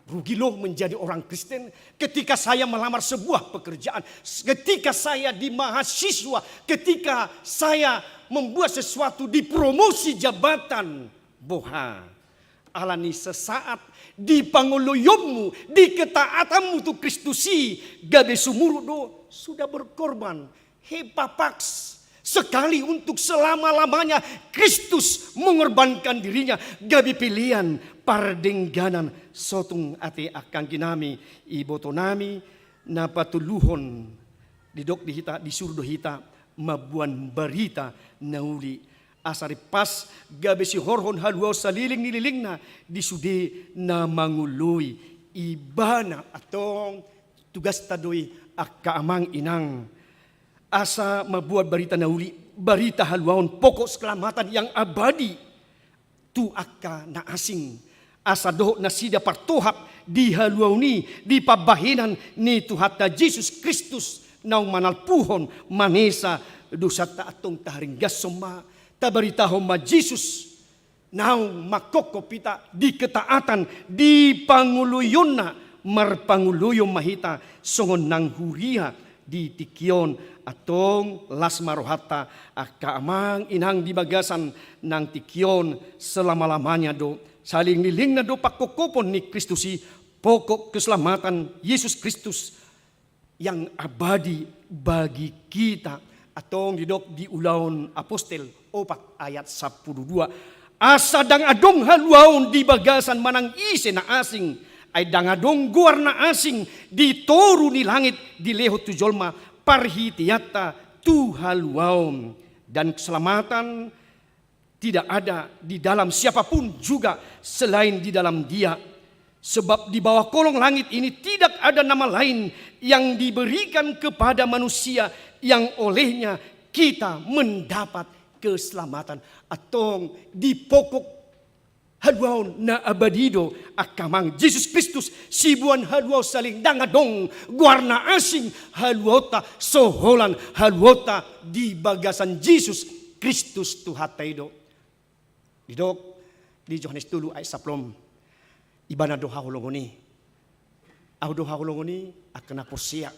rugi loh menjadi orang Kristen? Ketika saya melamar sebuah pekerjaan, ketika saya di mahasiswa, ketika saya membuat sesuatu, dipromosi jabatan, boha, ala ni sesaat di pangoloionmu, di ketaatanmu tu Kristus i, gabe sumurut do, sudah berkorban. He papax, sekali untuk selama-lamanya Kristus mengorbankan dirinya, gabe pelean pardengganan. Sotung ate angka anggi nami, iboto nami, na patoluhon, didok di hita, disuru do hita mamboan barita na uli, asa rimpas gabe sihorhon haluaon saleleng ni lelengna di sude na mangoloi ibana. Antong tugasta do i angka amang inang, asa mamboan barita na uli, barita haluaon, pokok keselamatan yang abadi tu angka na asing, asa dohot nasida partohap di haluaon i, di pambahenan ni Tuhanta Jesus Kristus naung manalpuhon manesa dosanta. Antong taharinggashon ma, tabaritahon ma Jesus naung mangkophop hita di ketaatan, di pangoloionna, marpangoloion ma hita songon nang huria di tingki on. Antong las ma rohanta angka amang inang di bagasan nang tingki on, selama-lamanya do, saleleng ni lelengna do pangkophopon ni Kristus i, pokok keselamatan Yesus Kristus yang abadi bagi kita. Antong didok di Ulaon Apostel opat ayat sampulu dua, asa ndang adong haluaon di bagasan manang ise na asing, ai ndang adong goar na asing di toru ni langit dilehon tu jolma, parhiteanta tu haluaon, dan keselamatan tidak ada di dalam siapapun juga selain di dalam Dia. Sebab di bawah kolong langit ini tidak ada nama lain yang diberikan kepada manusia yang olehnya kita mendapat keselamatan. Antong di pokok haluaon na abadi do angka amang, Jesus Kristus siboan haluaon saleleng, ndang adong goar na asing haluaonta so holan haluaonta di bagasan Jesus Kristus Tuhanta i do. Didok di Johannes tolu ayat sampulu onom, Ibana do haholongon i. Ahu do haholongon i, angka na porsea,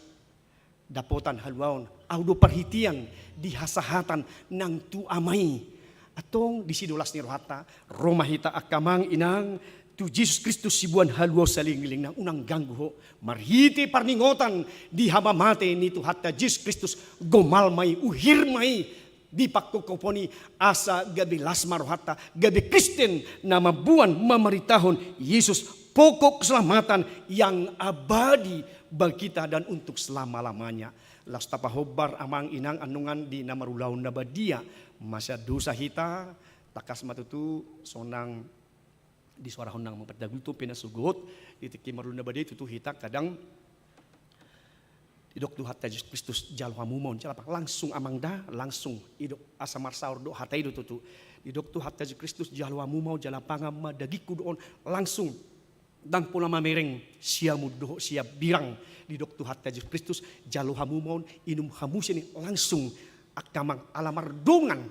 dapotan haluaon, ahu do parhitean di hasahatan nang tu Ama i. Antong disi do las ni rohanta, ro ma hita angka amang inang tu Jesus Kristus siboan haluaon saleleng ni lelengna, unang ganggu ho. Marhite parningotan di hamamate ni Tuhanta Jesus Kristus, gomal ma i, uhir ma i di pangkophopon i, asa gabe las ma rohanta, gabe Kristen na mamboan mamaritahon Jesus, pokok keselamatan yang abadi bagi kita dan untuk selama-lamanya. Laos tapahombar amang inang annon di na marulaon na badia, masa dosa hita, tangkas ma tutu sonang disoarahon nang amang pardagul tu pe na sogot, di tingki marulaon na badia tutu hita kadang didok Tuhanta Jesus Kristus, jalo hamu ma on, jala pangan, langsung amang da, langsung. Didok asa marsaor do hata i do tutu. Didok Tuhanta Jesus Kristus, jalo hamu ma on, jala pangan ma dagingku do on, langsung. Ndang pola mamereng siamun dohot siabirang. Didok Tuhanta Jesus Kristus, jalo hamu ma on, inum hamu sian i, langsung. Angka amang, ala mardongan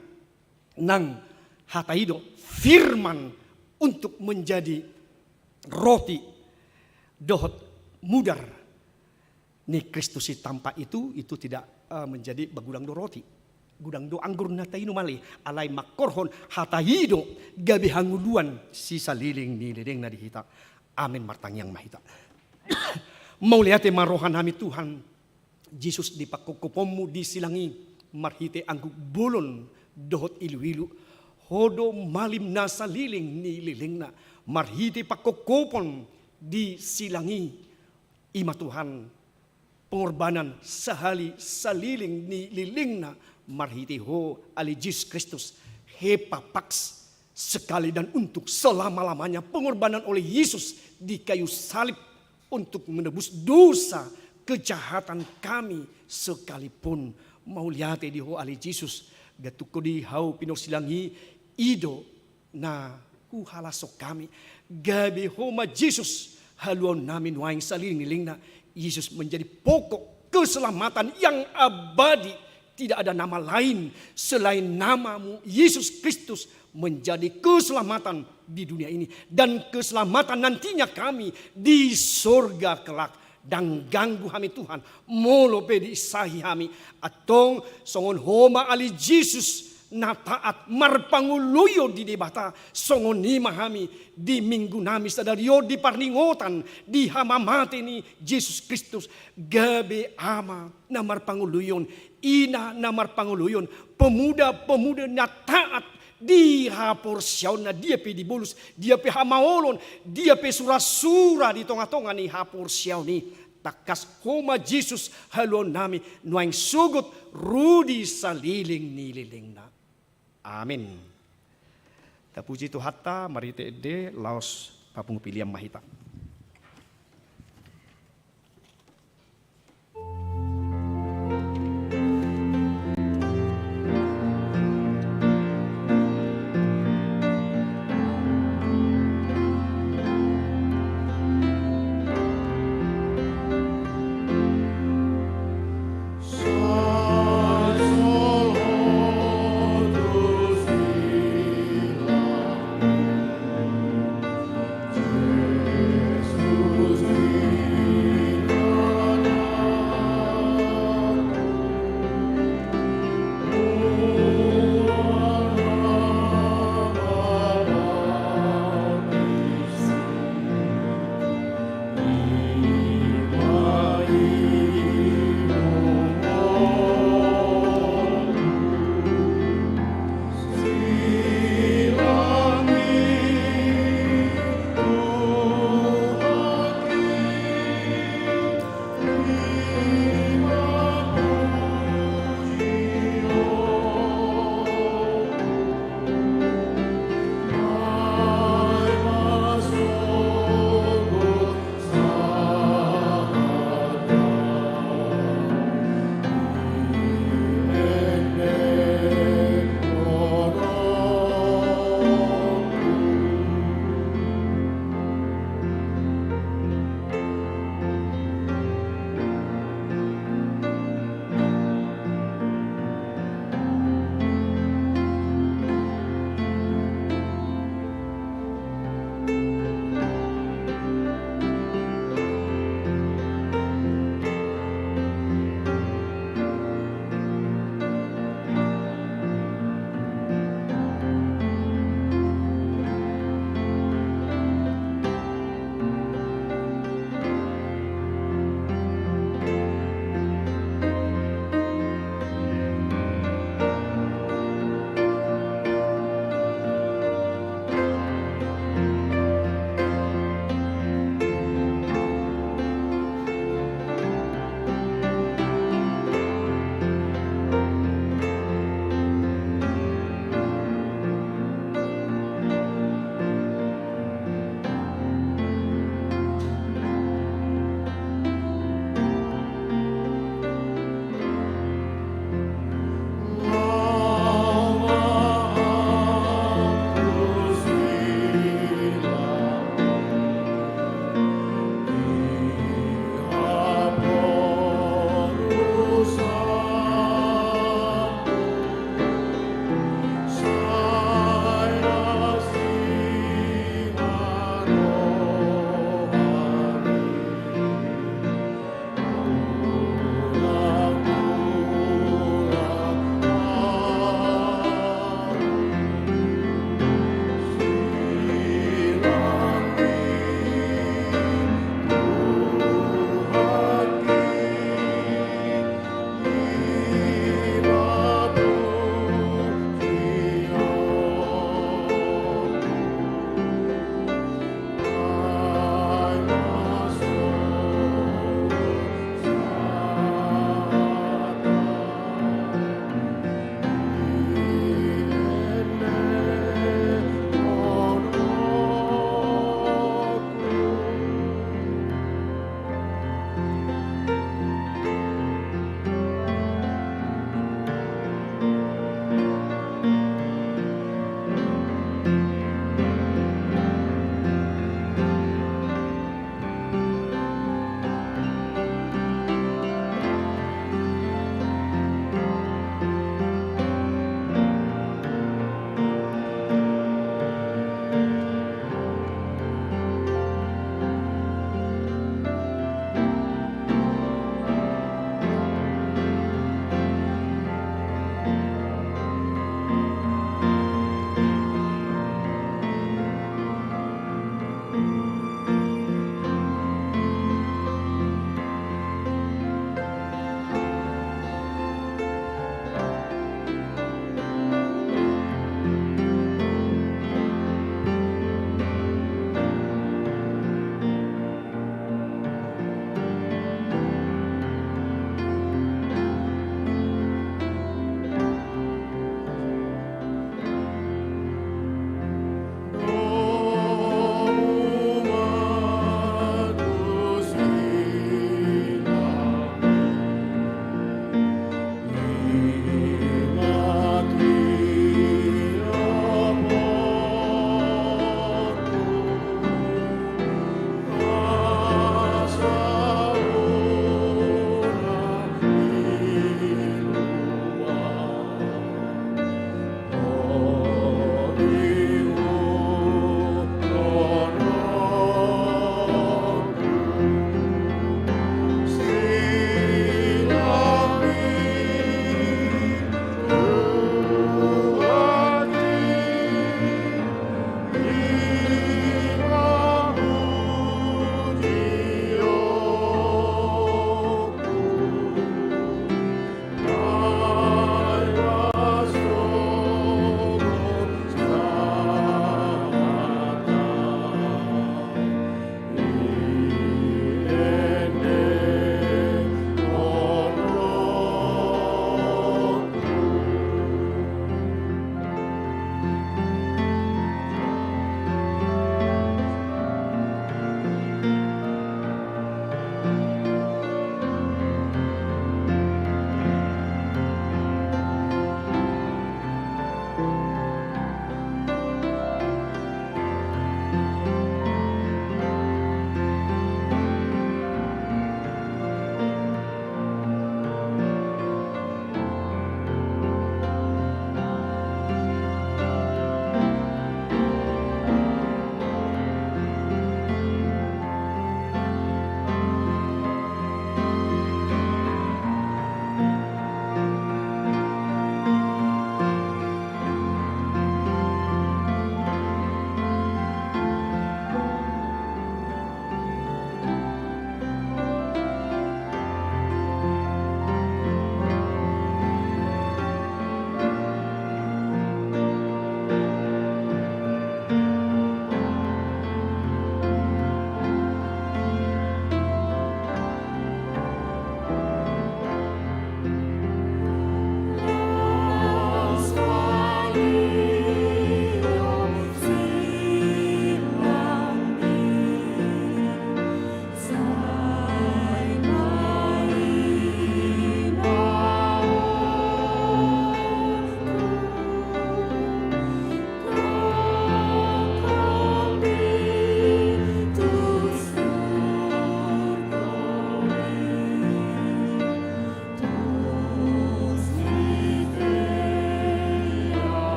nang hata i do, firman untuk menjadi roti dohot mudar ni Kristus i. Tanpa itu, itu tidak, eh, menjadi, ba godang do roti, godang do anggur na tainum, alai, alai mangkorhon hata i do gabe hangoluan si saleleng ni lelengna di hita. Amen. Martangiang ma hita. Mauliate ma rohanami Tuhan Jesus di pangkophopon-Mu di silang i, marhite anggup bolon dohot iluilu, Ho do malim na saleleng ni lelengna, marhite pangkophopon di silang i, i ma Tuhan, pengorbanan sahali saleleng ni lelengna, marhite Ho ale Jesus Kristus, He papax sekali dan untuk selama-lamanya, pengorbanan oleh Yesus di kayu salib untuk menebus dosa kejahatan kami sekalipun. Mauliate di Ho ale Jesus, gantungkon di hau pinarsilang i, i do na huhalashon hami. Gabe Ho ma Jesus haluaonnami nuaeng saleleng ni lelengna. Yesus menjadi pokok keselamatan yang abadi. Tidak ada nama lain selain nama-Mu, Yesus Kristus, menjadi keselamatan di dunia ini dan keselamatan nantinya kami di sorga kelak. Ndang ganggu hami Tuhan, molo pe diinsahi hami. Antong songon Ho ma ale Jesus na taat marpangoloion di Debata, songon i ma hami di minggunami sadari on di parningotan di hamamate ni Jesus Kristus. Gabe Ama na marpangoloion, Ina na marpangoloion, pemuda-pemuda na taat di haporseaonna, dia pe di bolus, dia pe hamaolon, dia pe sura-sura di tonga-tonga ni haporseaon i. Tangkas Ho ma Jesus haluaonnami nuaeng sogot ro di saleleng ni lelengna. Amen. Tapuji Tuhanta, marhite ende laos papungu pillian ma hita.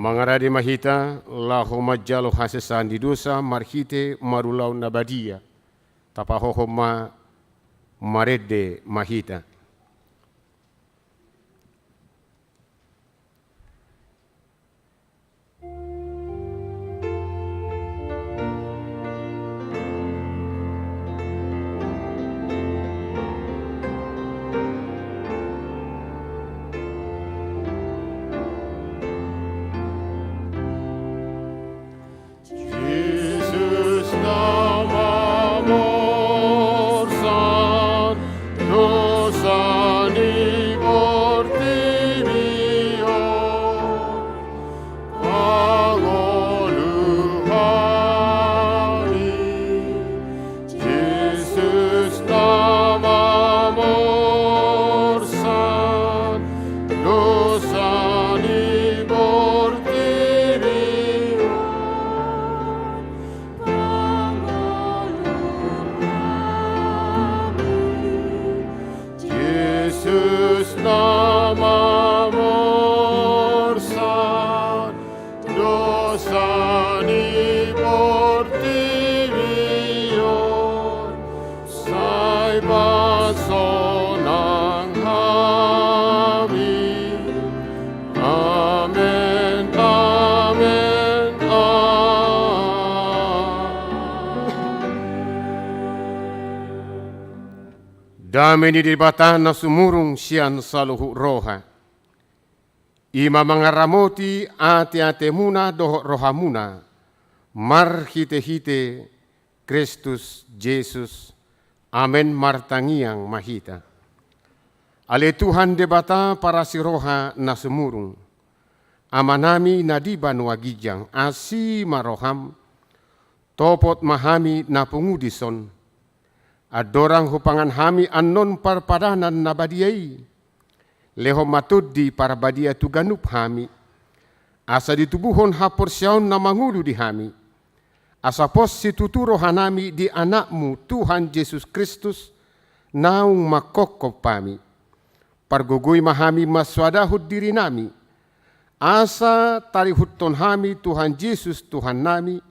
Mangarade ma hita laho manjalo hasesaan ni dosa marhite marulaon na badia. Tapahohom ma, marende ma hita. Jesus na mamorsan dosa ni portibi on, pangolu hami. Jesus na mamorsan dosa ni portibi on, pangolu hami. Jesus na mamorsan dosa ni portibi on, sai pasonang hami. Amen, amen, amen. Dame ni Debata na sumurung sian saluhut roha, i ma mangaramoti ateatemuna dohot rohamuna, marhitehite Kristus Jesus. Amen. Martangiang ma hita. Ale Tuhan Debata parasi roha na sumurung, Amanami na di banua ginjang, asi ma roham, topot ma hami na pungu dison. Andorang hupangan hami annon parpadanan na badia i, lehon ma Tondi Parbadia tu ganup hami, asa ditubuhon haporseaon na mangolu di hami, asa pos situtu rohanami di Anakmu Tuhan Jesus Kristus, naung manghophop hami. Pargogoi ma hami mansoadahon dirinami, asa tarihuthon hami Tuhan Jesus Tuhannami,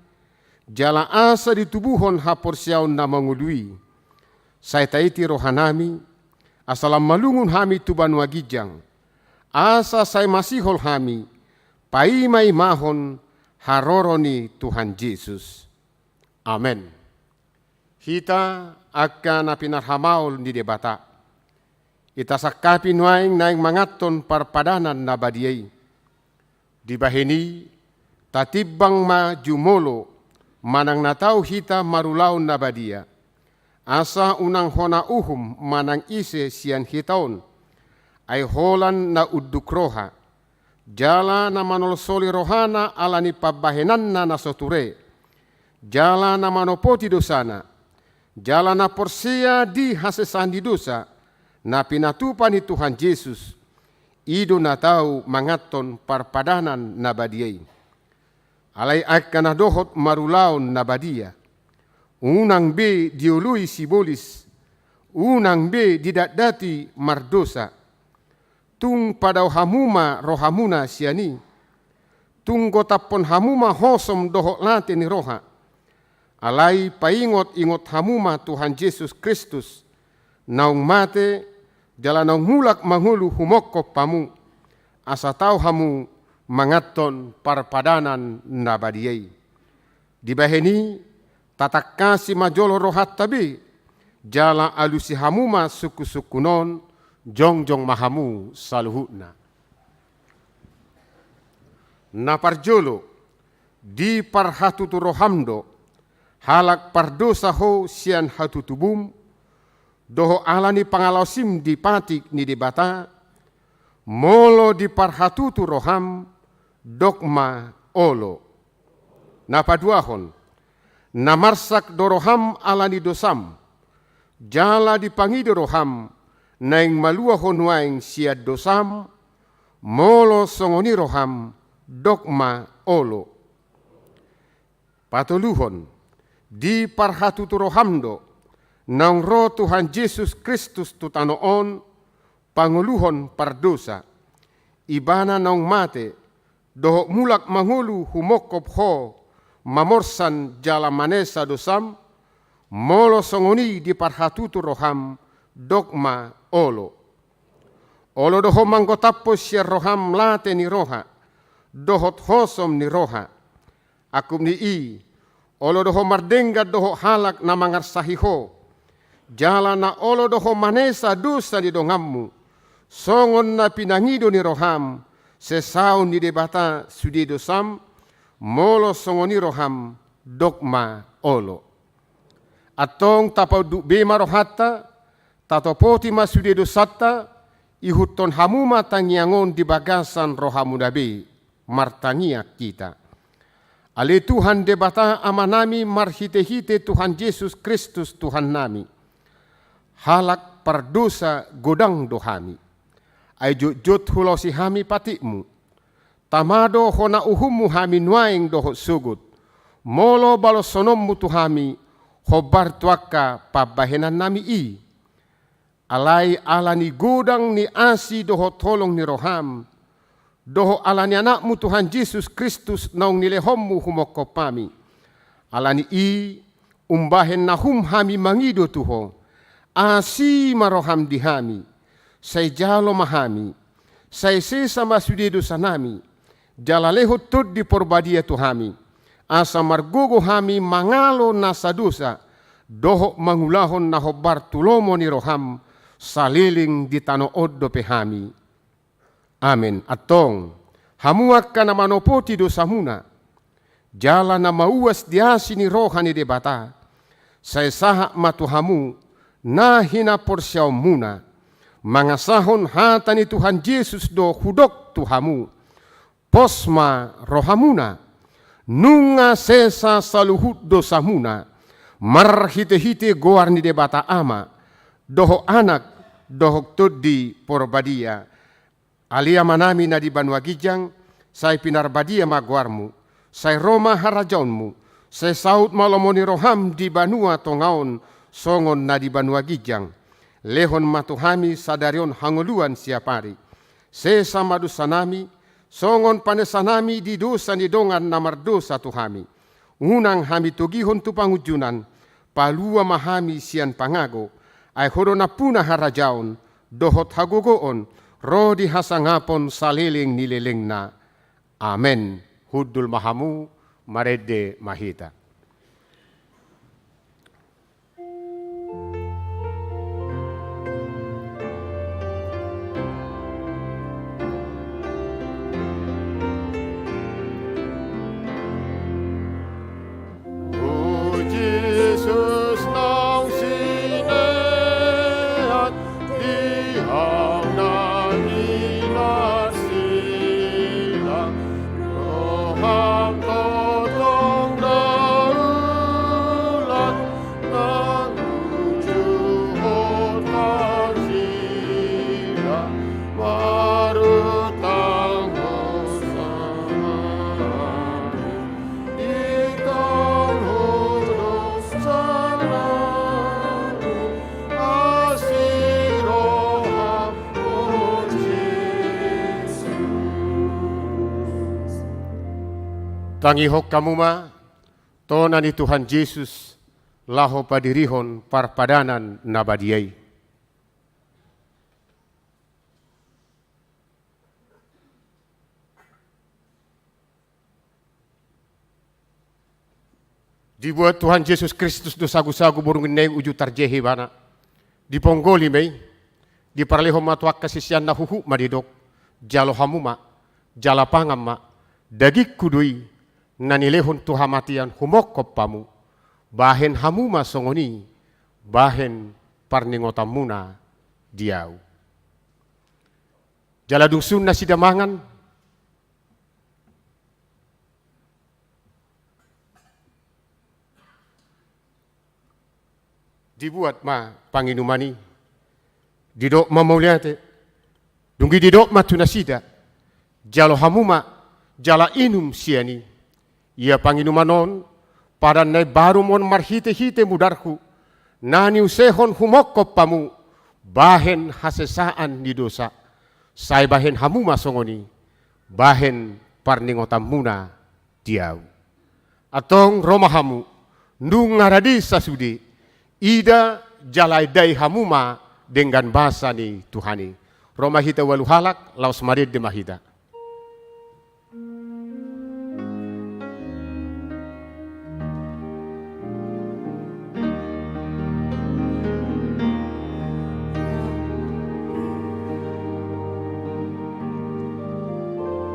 jala asa ditubuhon haporseaon na mangolu i. Sai taiti rohanami, asa lam malungun hami tu banua ginjang, asa sai masihol hami paimaimahon haroro ni Tuhan Jesus. Amen. Hita angka na pinarhamaol ni Debata, ita sangkapi nuaeng naeng manganhon parpadanan na badia i. Dibahen i, tatimbang ma jumolo manang na tau hita marulaon na badia, asa unang hona uhum manang ise sian hita on, ai holan na unduk roha, jala na manolsoli rohana ala ni pambahenanna na so ture, jala na manopoti dosana, jala na porsea di hasesaan ni dosa na pinatupa ni Tuhan Jesus, i do na tau manganhon parpadanan na badia i. Alai angka na dohot marulaon na badia, unang be dioloi sibolis, unang be didatdati mardosa. Tung padao hamu ma rohamuna sian i. Tung gotaphon hamu ma hosom dohot late ni roha. Alai paingotingot hamu ma Tuhan Jesus Kristus, naung mate, jala naung mulak mangolu humongkop hamu, asa tau hamu manganhon parpadanan na badia i. Dibahen i, tatangkasi ma jolo rohanta be, jala alusi hamu ma sungkunsungkun on, jongjong ma hamu saluhutna. Na parjolo, diparhatutu roham do, halak pardosa ho sian hatutubum, dohot ala ni pangalaosim di patik ni Debata, molo diparhatutu roham, dok ma olo. Na paduahon, na marsak do roham ala ni dosam, jala dipangido roham, naeng malua ho nuaeng sian dosam, molo songon i roham, dok ma olo. Patoluhon, diparhatutu roham do, naung ro Tuhan Jesus Kristus tu tano on, pangoluhon pardosa, ibana naung mate, dohot mulak mangolu humongkop ho mamorsan jala manesa dosam, molo songon i diparhatutu roham, dok ma olo. Olo do ho manggotaphon sian roham late ni roha, dohot hosom ni roha. Angkup ni i, olo do ho mardenggan dohot halak na mangarsahi ho, jala na olo do ho manesa dosa ni donganmu, songon na pinangido ni roham, sesaon ni Debata sude dosam, molo songon i roham, dok ma olo. Antong tapaunduk be ma rohanta, tatopoti ma sude dosanta, ihuthon hamu ma tangiang on di bagasan rohamuna be, martangiang hita. Ale Tuhan Debata Amanami, marhitehite Tuhan Jesus Kristus Tuhannami, halak pardosa godang do hami. Ai jotjot hulaosi hami patikmu. Tama do hona uhummu hami nuaeng dohot sogot, molo balosononmu tu hami hombar tu angka pambahenannami i. Alai ala ni godang ni asi dohot holong ni roham, dohot ala ni Anakmu Tuhan Jesus Kristus naung nilehonmu humongkop hami, ala ni i umbahen na hum hami mangido tu ho, asi ma roham di hami, sai jalo ma hami, sai sesa ma sude dosanami, jala lehon Tondi Porbadia tu hami, asa margogo hami mangalo nasa dosa, dohot mangulahon na hombar tu lomo ni roham, saleleng di tano on dope hami. Amen. Antong, hamu angka na manopoti dosamuna, jala na mauas di asi ni roha ni Debata, sai sahat ma tu hamu na hinaporseaonmuna, mangasahon hata ni Tuhan Jesus do hudok tu hamu, pos ma rohamuna, nunga sesa saluhut dosamuna, marhitehite goar ni Debata Ama, dohot Anak, dohot Tondi Porbadia. Ale Amanami na di banua ginjang, sai pinarbadia ma goarmu, sai ro ma harajaonmu, sai saut ma lomo ni roham di banua tonga on, songon na di banua ginjang. Lehon ma tu hami sadari on hangoluan siapari. Sesa ma dosanami, songon panesanami di dosa ni dongan na mardosa tu hami. Unang hami togihon tu pangunjunan, palua ma hami sian pangago, ai ho do nampuna harajaon, dohot hagogoon, ro di hasangapon saleleng ni lelengna. Amen. Hundul ma hamu, marende ma hita. O Jesus naung sinean di hau na minasilang, roham tongtong daulat, nang uju horta silang, marutang hosana. Di tano dosanami, asi roham, o Jesus. Tangihon hamu ma tona ni Tuhan Jesus, laho padirihon parpadanan na badia i. Dibuat Tuhan Jesus Kristus do sagusagu borngin na i uju tarjehe ibana. Diponggoli ma i, diparlehon ma tu angka siseanna, huhut ma didok, jalo hamu ma, jala pangan ma, dagingku do i, na nilehon tu hamatean humongkop hamu, bahen hamu ma songon i, bahen parningotanmuna di ahu. Jala dung sun nasida mangan, dibuat ma panginuman i, didok ma mauliate, dung i didok ma tu nasida, jalo hamu ma, jala inum sian i. Ia panginuman on, padan na imbaru mon marhitehite mudarhu, na niusehon humongkop hamu, bahen hasesaan ni dosa. Sai bahen hamu ma songon i, bahen parningotanmuna di ahu. Antong ro ma hamu, nunga radi sasude, ida jala endai hamu ma denggan basa ni Tuhan i. Ro ma hita ualu halak, laos marende ma hita.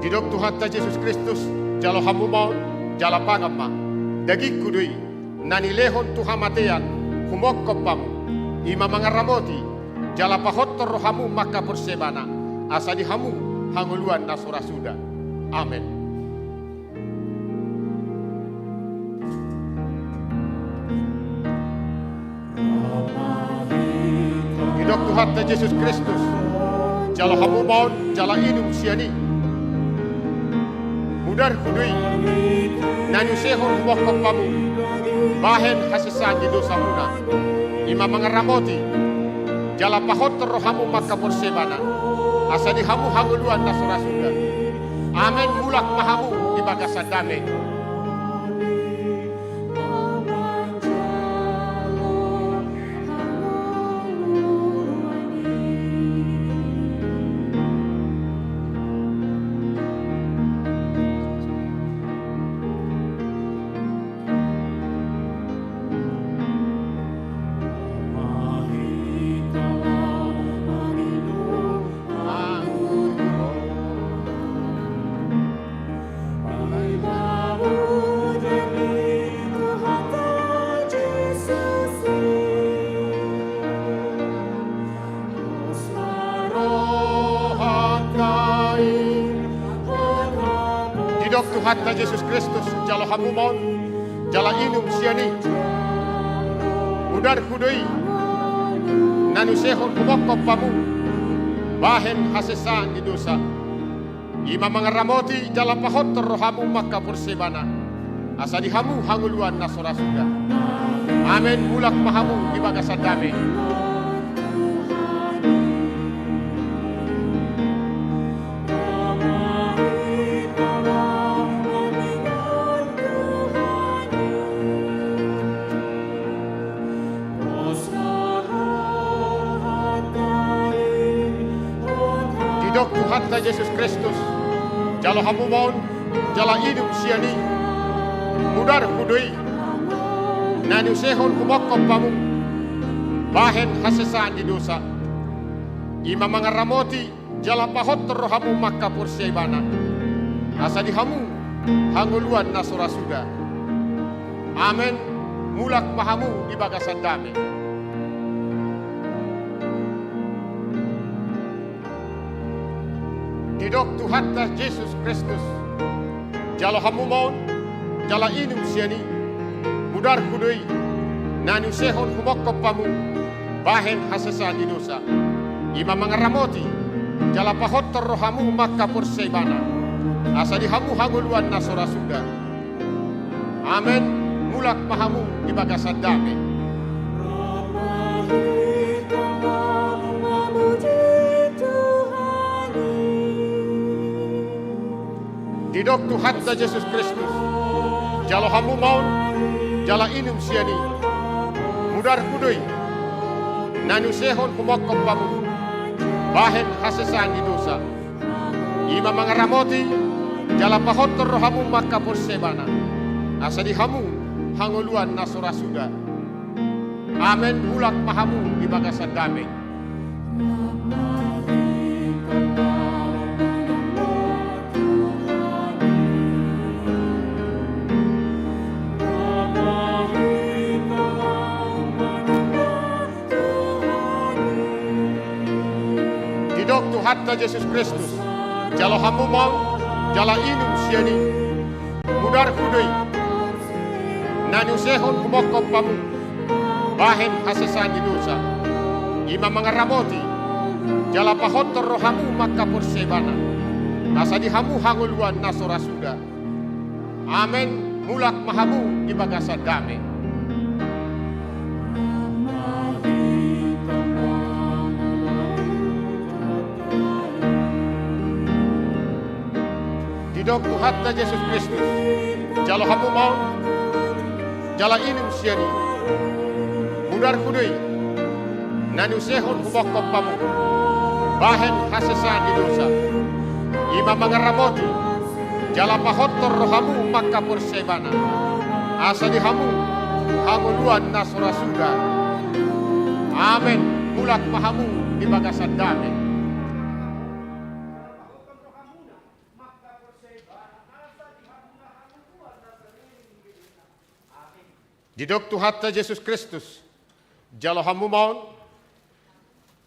Didok Tuhanta Jesus Kristus, jalo hamu ma on, jala pangan ma. Dagingku do i, na nilehon tu hamatean, humongkop hamu. I ma mangaramoti, jala pahothon rohamu mangkaporseai ibana, asa di hamu hangoluan na so ra suda. Amen. Didok Tuhanta Jesus Kristus, jalo hamu ma on, jala inum sian i. Mudarhu do i, na niusehon humongkop hamu, bahen hasesaan ni dosamuna. I ma mangaramoti, jala pahothon rohamu mangkaporseai ibana, asa di hamu hangoluan na so ra suda. Amen, mulak ma hamu di bagasan dame. Didok Tuhanta Jesus Kristus, jalo hamu ma on, jala inum sian i. Mudarhu do i, na niusehon humongkop hamu, bahen hasesaan ni dosa. I ma mangaramoti jala pahothon rohamu mangkaporseai ibana, asa di hamu hangoluan na so ra suda. Amen, mulak ma hamu di bagasan dame. Didok Tuhanta Jesus Kristus, jalo hamu ma on, jala inum sian i. Mudarhu do i, na niusehon humongkop hamu, bahen hasesaan ni dosa. I ma mangaramoti jala pahothon rohamu mangkaporseai ibana, asa di hamu hangoluan na so ra suda. Amen, mulak ma hamu di bagasan dame. Didok Tuhanta Jesus Kristus, jalo hamu ma on, jala inum sian i. Mudarhu do i, na niusehon humongkop hamu, bahen hasesaan ni dosa. I ma mangaramoti jala pahothon rohamu mangkaporseai ibana, asa di hamu hangoluan na so ra suda. Amen, mulak ma hamu di bagasan dame. Didok Tuhanta Jesus Kristus, jalo hamu ma on, jala inum sian i. Mudarhu do i, na niusehon humongkop hamu, bahen hasesaan ni dosa. I ma mangaramoti jala pahothon rohamu mangkaporseai ibana, asa di hamu hangoluan na so ra suda. Amen, mulak ma hamu di bagasan dame. Didok Tuhanta Jesus Kristus, jalo hamu ma on, jala inum sian i. Mudarhu do i, na niusehon humongkop hamu, bahen hasesaan ni dosa. I ma mangaramoti jala pahothon rohamu mangkaporseai ibana, asa di hamu hangoluan na so ra suda. Amen, mulak ma hamu di bagasan dame. Didok Tuhanta Jesus Kristus, jalo hamu ma on, jala inum sian i. Mudarhu do i, na niusehon humongkop hamu, bahen hasesaan ni dosa. I ma mangaramoti, jala pahonton rohamu mangkaporseai ibana. Asa di hamu, hangoluan na so ra suda. Amen. Mulak ma hamu di bagasan dame. Didok Tuhanta Jesus Kristus, jalo hamu ma on,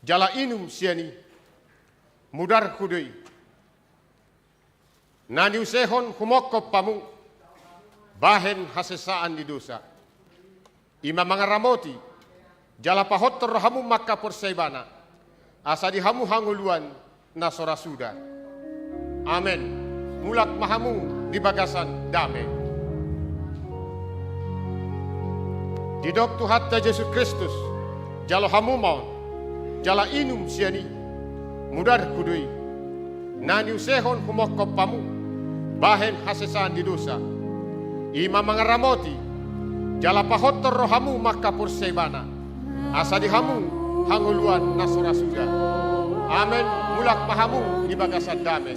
jala inum sian i. Mudarhu do i, na niusehon humongkop hamu, bahen hasesaan ni dosa. I ma mangaramoti, jala pahonton rohamu mangkaporseai ibana. Asa di hamu hangoluan na so ra suda. Amen. Mulak ma hamu di bagasan dame. Didok Tuhanta Jesus Kristus, jalo hamu ma on, jala inum sian i. Mudarhu do i, na niusehon humongkop hamu, bahen hasesaan ni dosa. I ma mangaramoti, jala pahonton rohamu mangkaporseai ibana. Asa di hamu hangoluan na so ra suda. Amen. Mulak ma hamu di bagasan dame.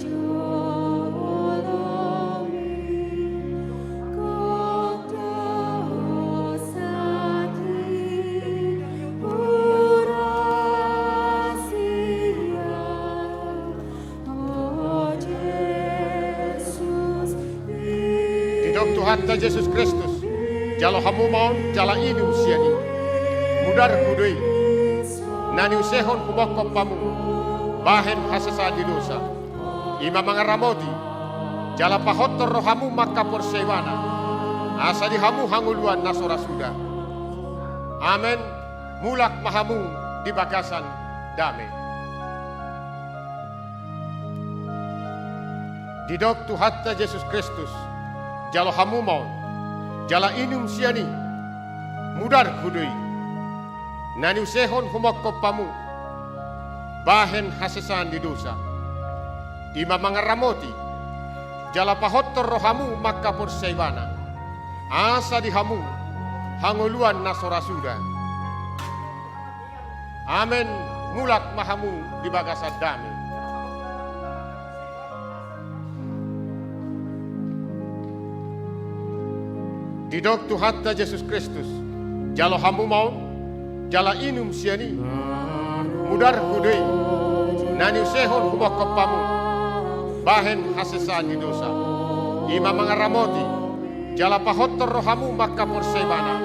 Didok Tuhanta Jesus Kristus, jalo hamu ma on, jala inum sian i. Mudarhu do i, na niusehon humongkop hamu, bahen hasesaan ni dosa. I ma mangaramoti, jala pahonton rohamu mangkaporseai ibana. Asa di hamu hangoluan na so ra suda. Amen. Mulak ma hamu di bagasan dame. Didok Tuhanta Jesus Kristus, jalo hamu ma on, jala inum sian i. Mudarhu do i, na niusehon humongkop hamu, bahen hasesaan ni dosa. I ma mangaramoti, jala pahonton rohamu mangkaporseai ibana. Asa di hamu hangoluan na so ra suda. Amen. Mulak ma hamu di bagasan dame. Didok Tuhanta Jesus Kristus, jalo hamu ma on, jala inum sian i. Mudarhu do i, na niusehon humongkop hamu, bahen hasesaan ni dosa. I ma mangaramoti, jala pahonton rohamu mangkaporseai ibana.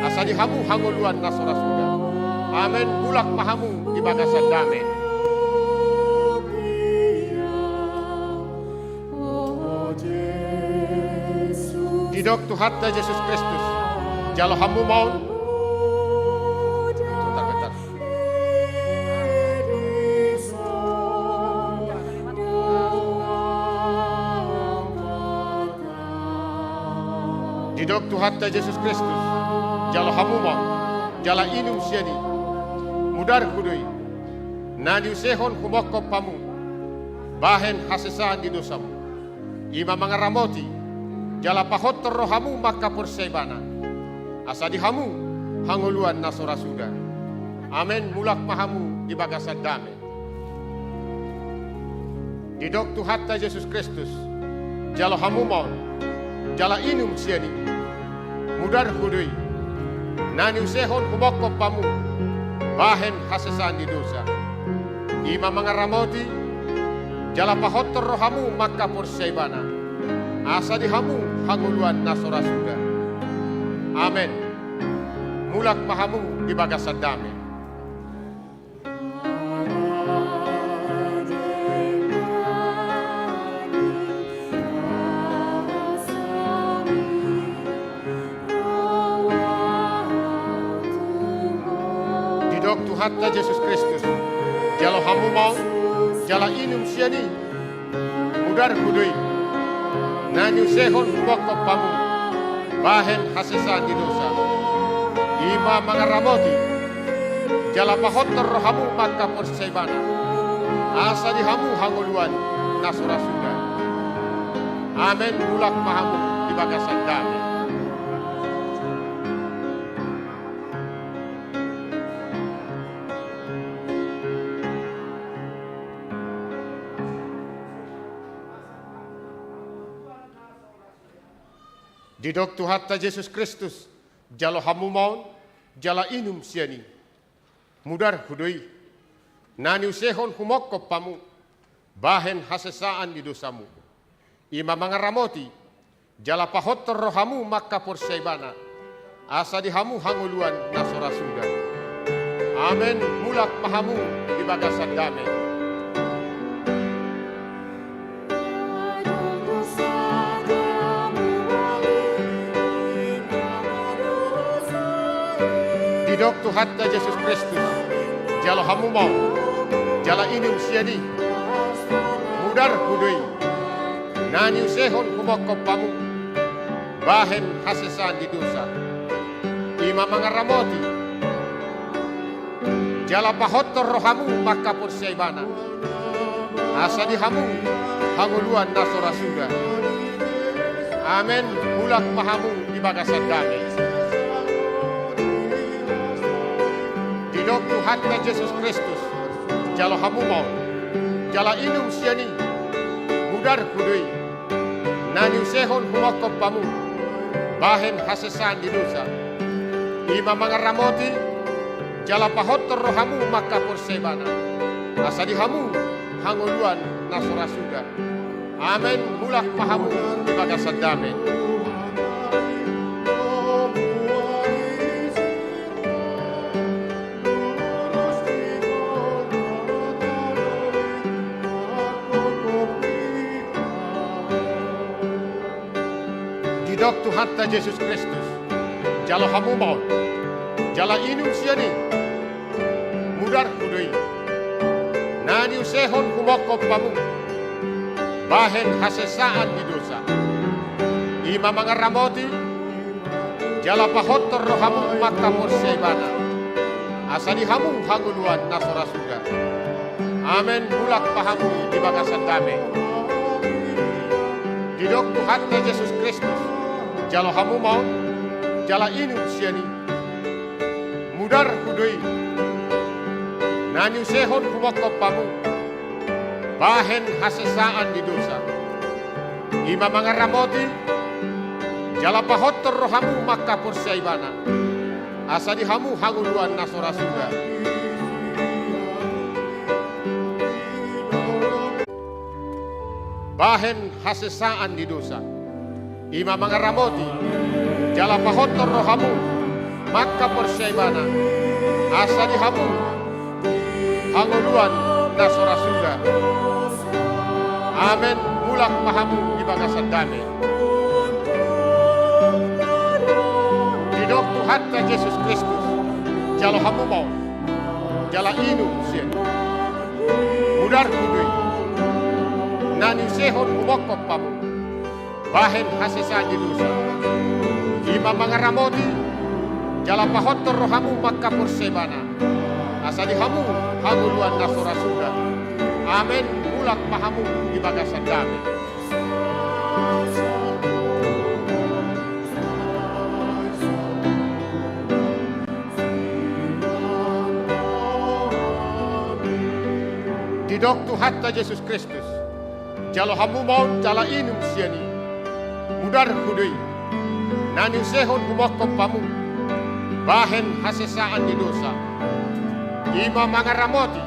Asa di hamu hangoluan na so ra suda. Amen. Mulak ma hamu di bagasan dame. Didok Tuhanta Jesus Kristus, jalo hamu ma on. Bentar, bentar. Didok Tuhanta Jesus Kristus, jalo hamu ma on, jala inum sian i. Mudarhu do i, na niusehon humongkop hamu, bahen hasesaan ni dosamu. I ma mangaramoti, jala pahonton rohamu mangkaporseai ibana. Asa di hamu hangoluan na so ra suda. Amen. Mulak ma hamu di bagasan dame. Didok Tuhanta Jesus Kristus, jalo hamu ma on, jala inum sian i. Mudarhu do i, na niusehon humongkop hamu, bahen hasesaan ni dosa. I ma mangaramoti, jala pahonton rohamu mangkaporseai ibana. Asa di hamu hangoluan na so ra suda. Amen. Mulak ma hamu di bagasan dame. Didok Tuhanta Jesus Kristus, jalo hamu ma on, jala inum sian i. Mudarhu do i, na niusehon humongkop hamu, bahen hasesaan ni dosa. I ma mangaramoti, jala pahonton rohamu mangkaporseai ibana. Asa di hamu hangoluan na so ra suda. Amen. Mulak ma hamu di bagasan dame. Didok Tuhanta Jesus Kristus, jalo hamu ma on, jala inum sian i. Mudarhu do i, na niusehon humongkop hamu, bahen hasesaan ni dosamu. I ma mangaramoti, jala pahotton rohamu mangkaporseai ibana, asa di hamu hangoluan na so ra suda. Amen. Mulak ma hamu di bagasan dame. Didok Tuhanta Jesus Kristus, jalo hamu ma on, jala inum sian i. Mudarhu do i, na niusehon humongkop hamu, bahen hasesaan ni dosa. I ma mangaramoti, jala pahotton rohamu mangkaporseai ibana, asa di hamu hangoluan na so ra suda. Amen. Mulak ma hamu di bagasan dame. Didok Tuhanta Jesus Kristus, jalo hamu ma on, jala inum sian i. Mudarhu do i, na niusehon humongkop hamu, bahen hasesaan ni dosa. I ma mangaramoti, jala pahotton rohamu mangkaporseai ibana, asa di hamu hangoluan na so ra suda. Amen. Mulak ma hamu di bagasan dame. Didok Tuhanta Jesus Kristus, jalo hamu ma on, jala inum sian i. Mudarhu do i, na niusehon humongkop hamu, bahen hasesaan ni dosa. I ma mangaramoti, jala pahotton rohamu mangkaporseai ibana, asa di hamu hangoluan na so ra suda. Amen. Mulak ma hamu di bagasan dame. Didok Tuhanta Jesus Kristus, jalo hamu ma on, jala inum sian i. Mudarhu do i, na niusehon humongkop hamu, bahen hasesaan ni dosa. I ma mangaramoti, jala pahotton rohamu mangkaporseai ibana, asa di hamu hangoluan na so ra suda. Bahen hasesaan ni dosa. I ma mangaramoti, jala pahotton rohamu mangkaporseai ibana, asa di hamu hangoluan na so ra suda. Amen. Mulak ma hamu di bagasan dame. Didok Tuhanta Jesus Kristus, jalo hamu ma on, jala inum sian i. Mudarhu do i, na niusehon humongkop hamu, bahen hasesaan ni dosa. I ma mangaramoti, jala pahotton rohamu mangkaporseai ibana, asa di hamu hangoluan na so ra suda. Amen. Mulak ma hamu di bagasan dame. Didok Tuhanta Jesus Kristus, jalo hamu ma on jala inum sian i. Mudarhu do i, na niusehon humongkop hamu, bahen hasesaan ni dosa. I ma mangaramoti,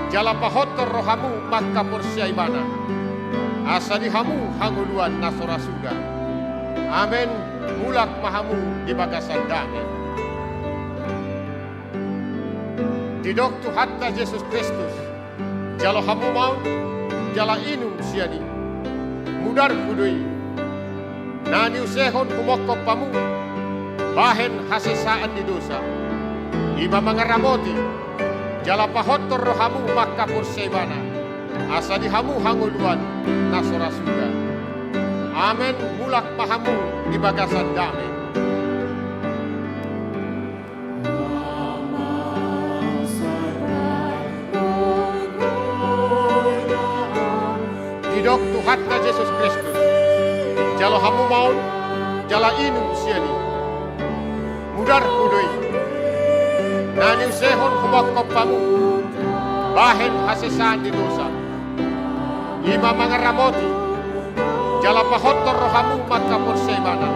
jala pahotton rohamu mangkaporseai ibana, asa di hamu hangoluan na so ra suda. Amen. Mulak ma hamu di bagasan dame. Didok Tuhanta Jesus Kristus, jalo hamu ma on, jala inum sian i. Mudarhu do i, na niusehon humongkop hamu, bahen hasesaan ni dosa. I ma mangaramoti, jala pahotton rohamu mangkaporseai ibana, asa di hamu hangoluan na so ra suda. Amen. Mulak ma hamu di bagasan dame. Didok Tuhan Tuhanta Jesus Kristus, jalo hamu maon jala inum sian i. Mudarhu do i, na niusehon humongkop hamu bahen hasesaan ni dosa. I ma mangaramoti jala pahotton rohamu mangkaporseai ibana,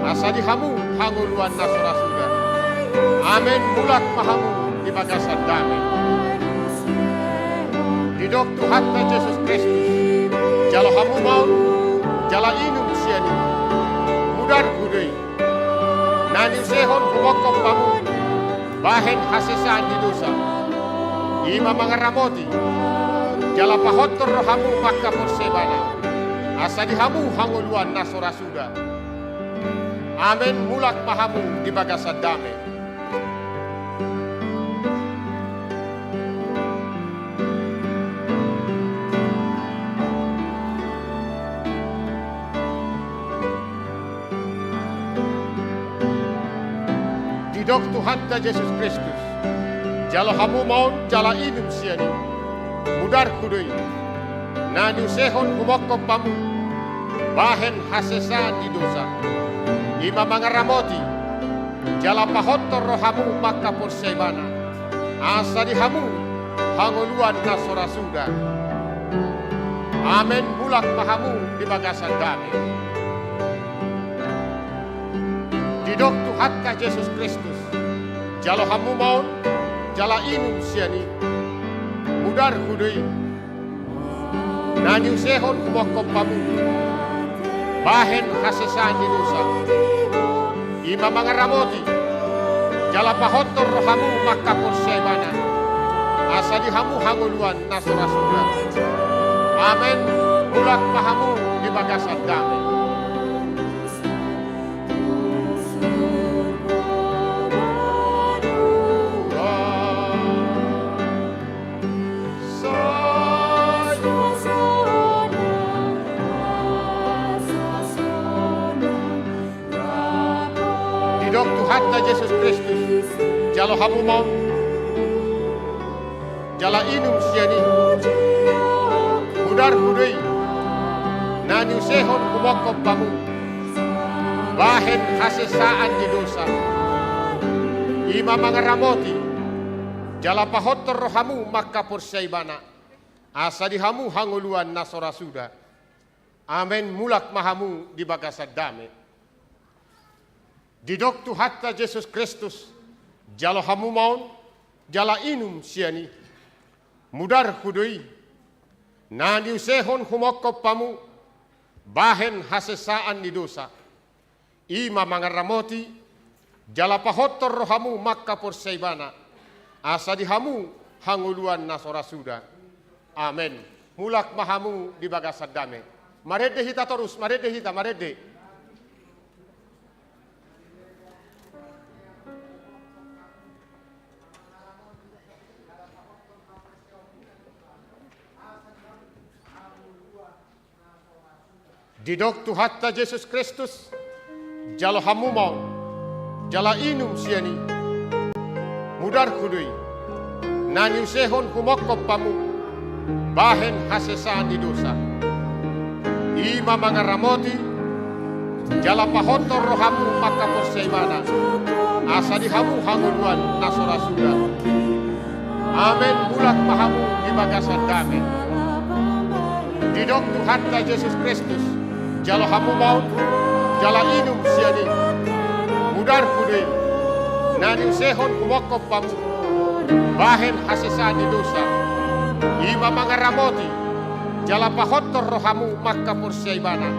asa di hamu hangoluan na so ra suda. Amen. Mulak ma hamu di bagasan dame. Didok Tuhanta Jesus Kristus, jalo hamu maon jala inum sian i. Mudarhu do i, na niusehon humongkop hamu bahen hasesaan ni dosa. I ma mangaramoti jala pahotton rohamu mangkaporseai ibana, asa di hamu hangoluan na so ra suda. Amen. Mulak ma hamu di bagasan dame. Didok Tuhanta Jesus Kristus, jalo hamu maon jala inum sian i. Mudarhu do i, na niusehon humongkop hamu bahen hasesaan ni dosa. I ma mangaramoti jala pahotton rohamu mangkaporseai ibana, asa di hamu hangoluan na so ra suda. Amen. Mulak ma hamu di bagasan dame. Didok Tuhanta Jesus Kristus, jalo hamu maon jala inum sian i. Mudarhu do i, na niusehon humongkop hamu bahen hasesaan ni dosa. I ma mangaramoti jala pahotton rohamu mangkaporseai ibana, asa di hamu hangoluan na so ra suda. Amen. Mulak ma hamu di bagasan dame. Didok Tuhanta Jesus Kristus, jalo hamu maon jala inum sian i. Mudarhu do i, na niusehon humongkop hamu bahen hasesaan ni dosa. I ma mangaramoti jala pahotton rohamu mangkaporseai ibana, asa di hamu hangoluan na so ra suda. Amen. Mulak ma hamu di bagasan dame. Didok Tuhanta Jesus Kristus, jalo hamu maon jala inum sian i. Mudarhu do i, na niusehon humongkop hamu bahen hasesaan ni dosa. I ma mangaramoti jala pahotton rohamu mangkaporseai ibana, asa di hamu hangoluan na so ra suda. Amen. Mulak ma hamu di bagasan dame. Marende hita torus, marende hita, marende. Didok Tuhanta Jesus Kristus, jalo hamu maon jala inum sian i. Mudarhu do i, na niusehon humongkop hamu bahen hasesaan ni dosa. I ma mangaramoti jala pahotton rohamu mangkaporseai ibana, asa di hamu hangoluan na so ra suda. Amen. Mulak ma hamu di bagasan dame. Didok Tuhanta Jesus Kristus, jalo hamu maon jala inum sian i. Mudarhu do i, na niusehon humongkop hamu bahen hasesaan ni dosa. I ma mangaramoti jala pahotton rohamu mangkaporseai ibana,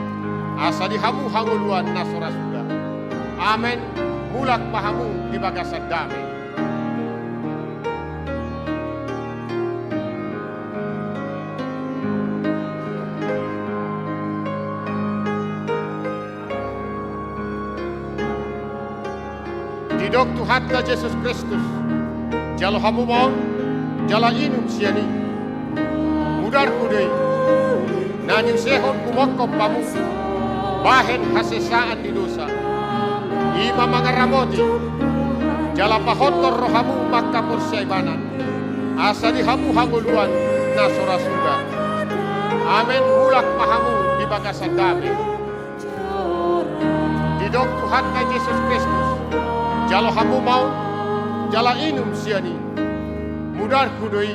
asa di hamu hangoluan na so ra suda. Amen. Mulak ma hamu di bagasan dame. Didok Tuhanta Jesus Kristus, jalo hamu maon jala inum sian i. Mudarhu do i, na niusehon humongkop hamu bahen hasesaan ni dosa. I ma mangaramoti jala pahotton rohamu mangkaporseai ibana, asa di hamu hangoluan na so ra suda. Amen. Mulak ma hamu di bagasan dame. Didok Tuhanta Jesus Kristus, jalo hamu maon, jala inum sian i. Mudarhu do i,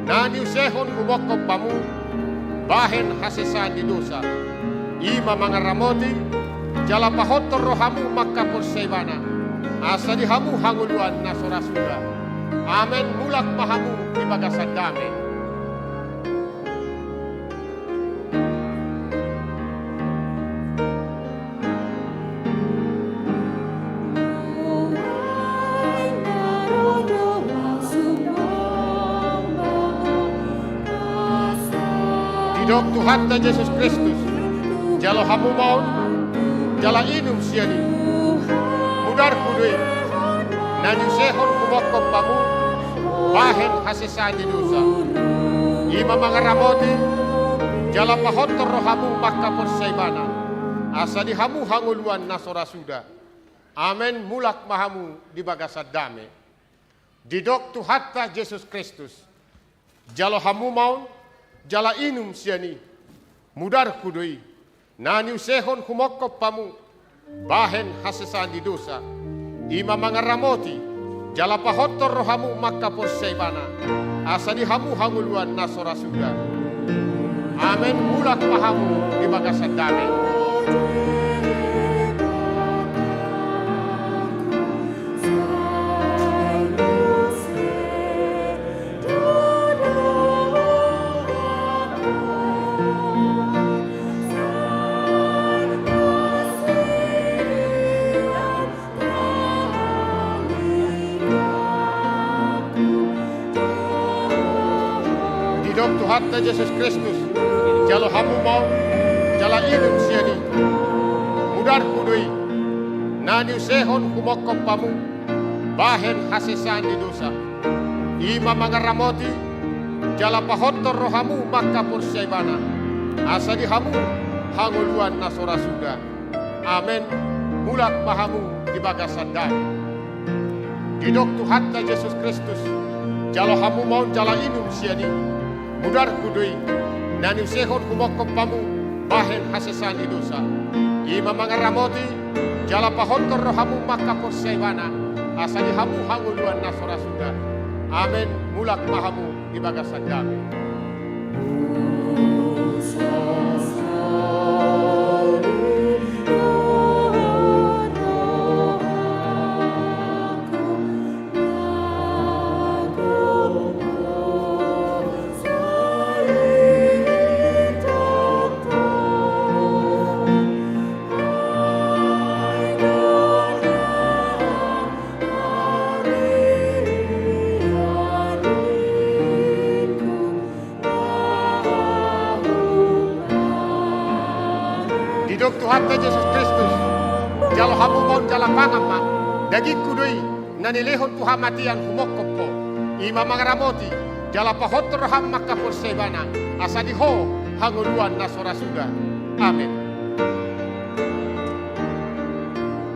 na niusehon humongkop hamu, bahen hasesaan ni dosa. I ma mangaramoti, jala pahothon rohamu mangkaporseai ibana, asa di hamu hangoluan na so ra suda. Amen. Mulak ma hamu di bagasan dame. Didok Tuhanta Jesus Kristus, jalo hamu maon, jala inum sian i. Mudarhu do i, na niusehon humongkop hamu, bahen hasesaan ni dosa. I ma mangaramoti, jala pahothon rohamu mangkaporseai ibana, asa di hamu hangoluan na so ra suda. Amen. Mulak ma hamu di bagasan dame. Didok Tuhanta Jesus Kristus, jalo hamu maon, jala inum sian i. Mudarhu do i, na niusehon humongkop hamu, bahen hasesaan ni dosa. I ma mangaramoti, jala pahothon rohamu mangkaporseai ibana, asa di hamu hangoluan na so ra suda. Amen. Mulak ma hamu di bagasan dame. Didok Tuhanta Jesus Kristus, jalo hamu maon, jala inum sian i. Mudarhu do i, na niusehon humongkop hamu, bahen hasesaan ni dosa. I ma mangaramoti, jala pahothon rohamu mangkaporseai ibana, asa di hamu hangoluan na so ra suda. Amen. Mulak ma hamu di bagasan dame. Didok Tuhanta Jesus Kristus, jalo hamu maon jala inum sian i. Mudarhu do i, na niusehon humongkop hamu, bahen hasesaan ni dosa. I ma mangaramoti, jala pahothon rohamu mangkaporseai ibana, asa di hamu hangoluan na so ra suda. Amen. Mulak ma hamu di bagasan dame. Didok Tuhanta Jesus Kristus, jalo hamu maon jala pangan ma, dagingku do i, na nilehon tu hamatean humongkop ho. I ma mangaramoti, jala pahothon roham mangkaporseai ibana, asa di ho hangoluan na so ra suda. Amen.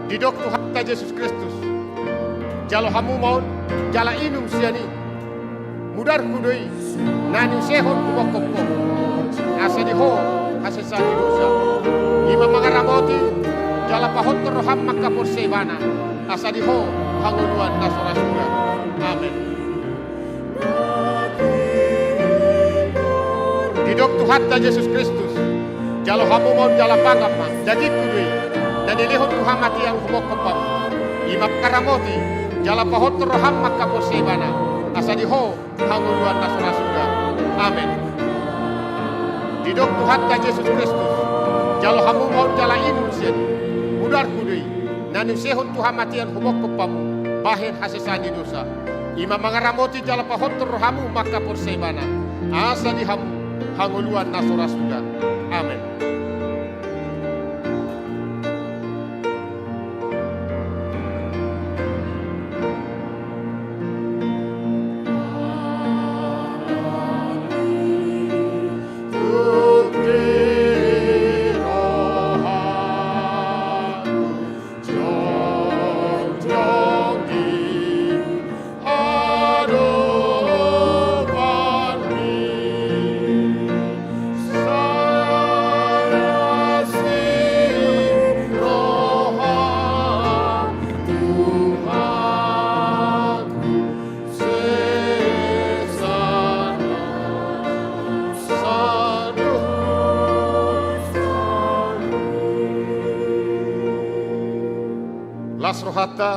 Didok Tuhanta Jesus Kristus, jalo hamu maon, jala inum sian i. Mudarhu do i, na niusehon humongkop ho, asa di ho hasesaan ni dosa. I ma mangaramoti, jala pahothon roham mangkaporseai ibana, asa di ho hangoluan na so ra suda. Amen. Didok Tuhanta Jesus Kristus, jalo hamu maon jala pangan ma, dagingku do i, na nilehon tu hamatean humongkop hamu. I ma mangaramoti, jala pahothon roham mangkaporseai ibana, asa di ho hangoluan na so ra suda. Amen. Didok Tuhanta Jesus Kristus, jalo hamu maon jala inum sian i. Mudarhu do i, na niusehon tu hamatean humongkop hamu, bahen hasesaan ni dosa. I ma mangaramoti jala pahothon rohamu mangkaporseai ibana, asa di hamu hangoluan na so ra suda. Amen.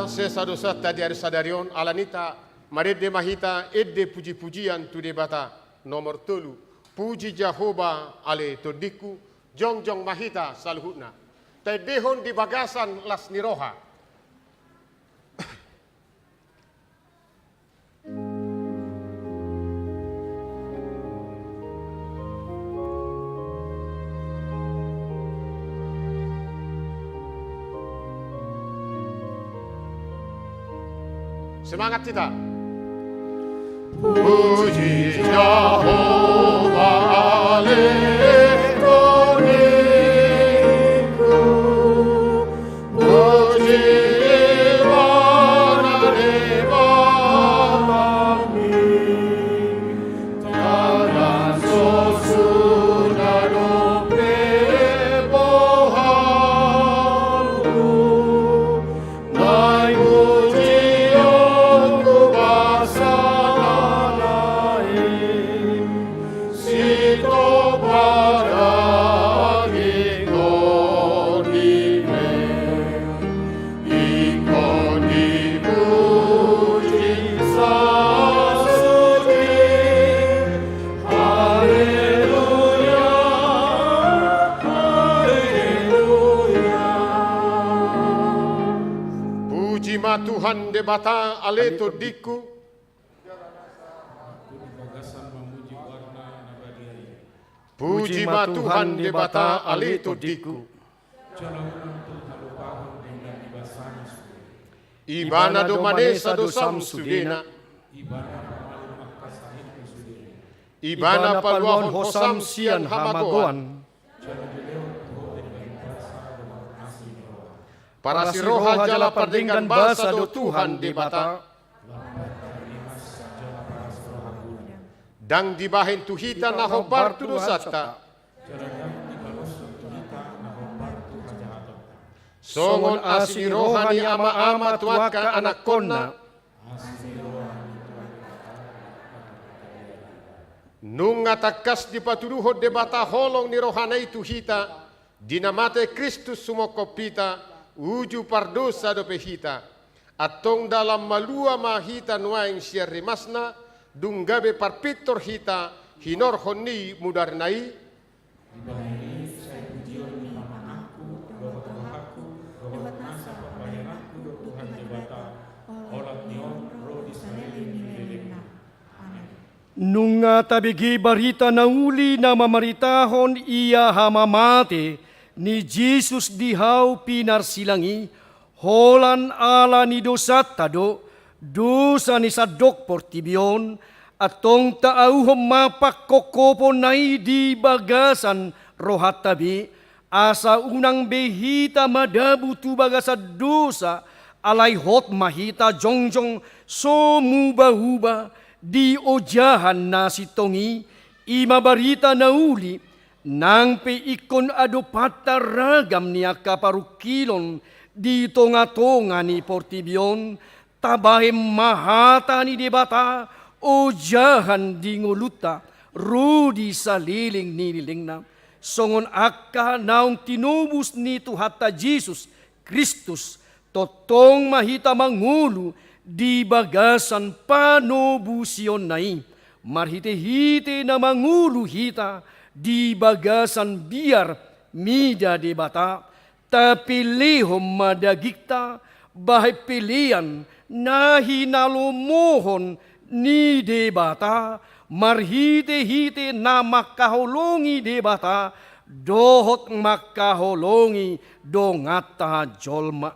Sesa dosanta di ari sadari on, ala ni i marende ma hita ende puji-pujian tu Debata. Nomor tolu, puji Jahowa ale tondingku, jongjong ma hita saluhutna. Taendehon di bagasan las ni roha. Semangat hita. Puji Jahowa ale tondingku, puji Ibana Debatami, tangan sosuna dope bohalmu, na ipujion tu basa na lain. Sitopara ingkon dipuji, ingkon dipuji sasude. Haleluya, haleluya. Puji ma Tuhan Debata ale tondingku. Aku di bagasan mamuji goarna na badia i. Puji ma Tuhan Debata ale tondingku. Jala unang tu halupaon denggan ni basana sude. Ibana do manesa dosam sudena. Ibana pamalum angka sahitmu sudena. Ibana paluahon hosam sian hamagoan. Jala dilehon tu ho denggan basa dohot asi ni roha. Parasi roha jala pardenggan basa do Tuhan Debata. Ndang dibahen tu hita na hombar tu dosanta. Songon asi ni roha ni ama-ama tu angka anakkonna. Nunga tangkas dipatuduhon Debata holong ni rohana i tu hita, di na mate Kristus sumongkop hita, uju pardosa dope hita. Antong dalan malua ma hita nuaeng sian rimasna, dung gabe parpintor hita hinorhon ni mudarna i. Dibahen i sai pujion ni pamanganku dohot rohangku dohot nasa pambahenanku do Tuhan Debata, olat ni on ro di saleleng ni lelengna. Amen. Nunga tabege barita na uli na mamaritahon ia hamamate ni Jesus di hau pinarsilang i, holan ala ni dosanta do, dosa ni sandok portibi on, antong taauhon ma pangkophoponna i di bagasan rohanta be, asa unang be hita madabu tu bagasan dosa, alai hot ma hita jongjong so muba-uba di ojahan na sintong i, i ma barita na uli, nang pe ingkon adopanta ragam ni angka parungkilon di tonga-tonga ni portibi on, tabahen ma hata ni Debata ojahan di ngolunta, ro di saleleng ni lelengna. Songon angka naung tinobus ni Tuhanta Jesus Kristus, tongtong ma hita mangolu di bagasan panobusionna i. Marhite-hite na mangolu hita di bagasan biar mida Debata, tapelehon ma dagingta bahen pelean na hinalomohon ni Debata, marhite-hite na mangkaholongi Debata dohot mangkaholongi donganta jolma.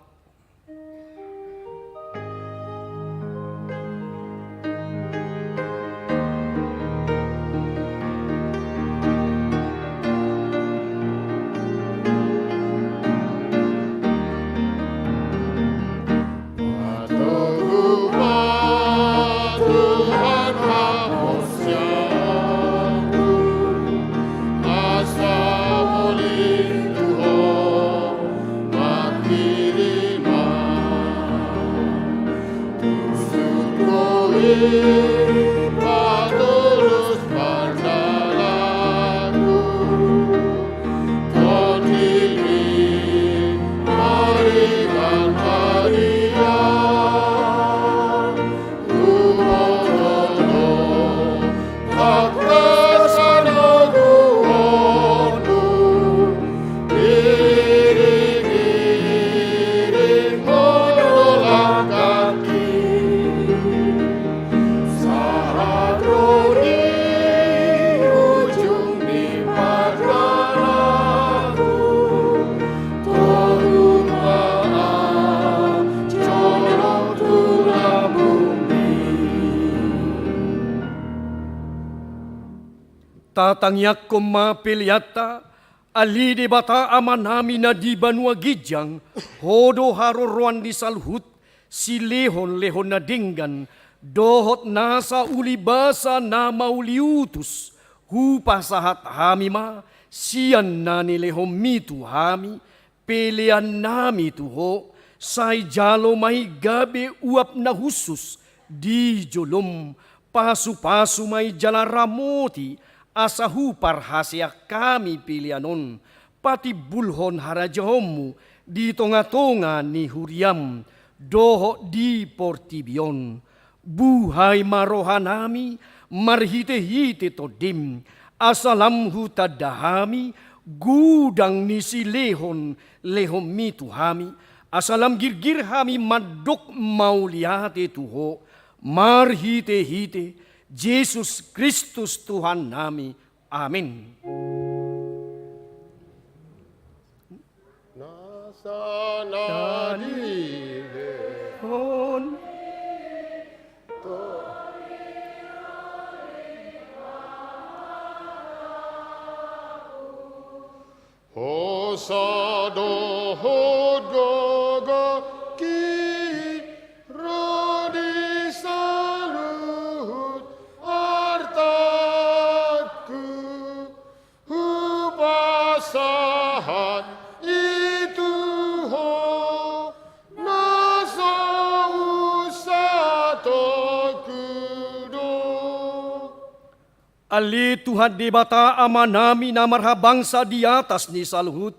Tatangiangkon ma peleanta. Ale Debata Amanami na di banua ginjang, Ho do haroroan ni saluhut, silehonlehon na denggan dohot nasa ulibasa na mauliutus. Hupasahat hami ma sian na nilehonMi tu hami peleannami tu Ho, sai jalo ma i gabe uap na hushus di joloM. Pasupasu ma i jala ramoti, asa huparhaseang hami pelean on patimbulhon harajaonMu di tongatonga ni huriaM dohot di portibi on. Buhai ma rohanami marhitehite TondiM, asa lam hutanda hami godang ni silehonlehonMi tu hami, asa lam girgir hami mandok mauliate tu Ho, marhitehite Jesus Kristus Tuhannami. Amen. Nasa na dilehon Hosa dohot gogo, ro di saluhut artangku. Hupasahat i tu Ho, na so unsatonku do. Ale Tuhan Debata Amanami na marhabangsa di atas ni saluhut,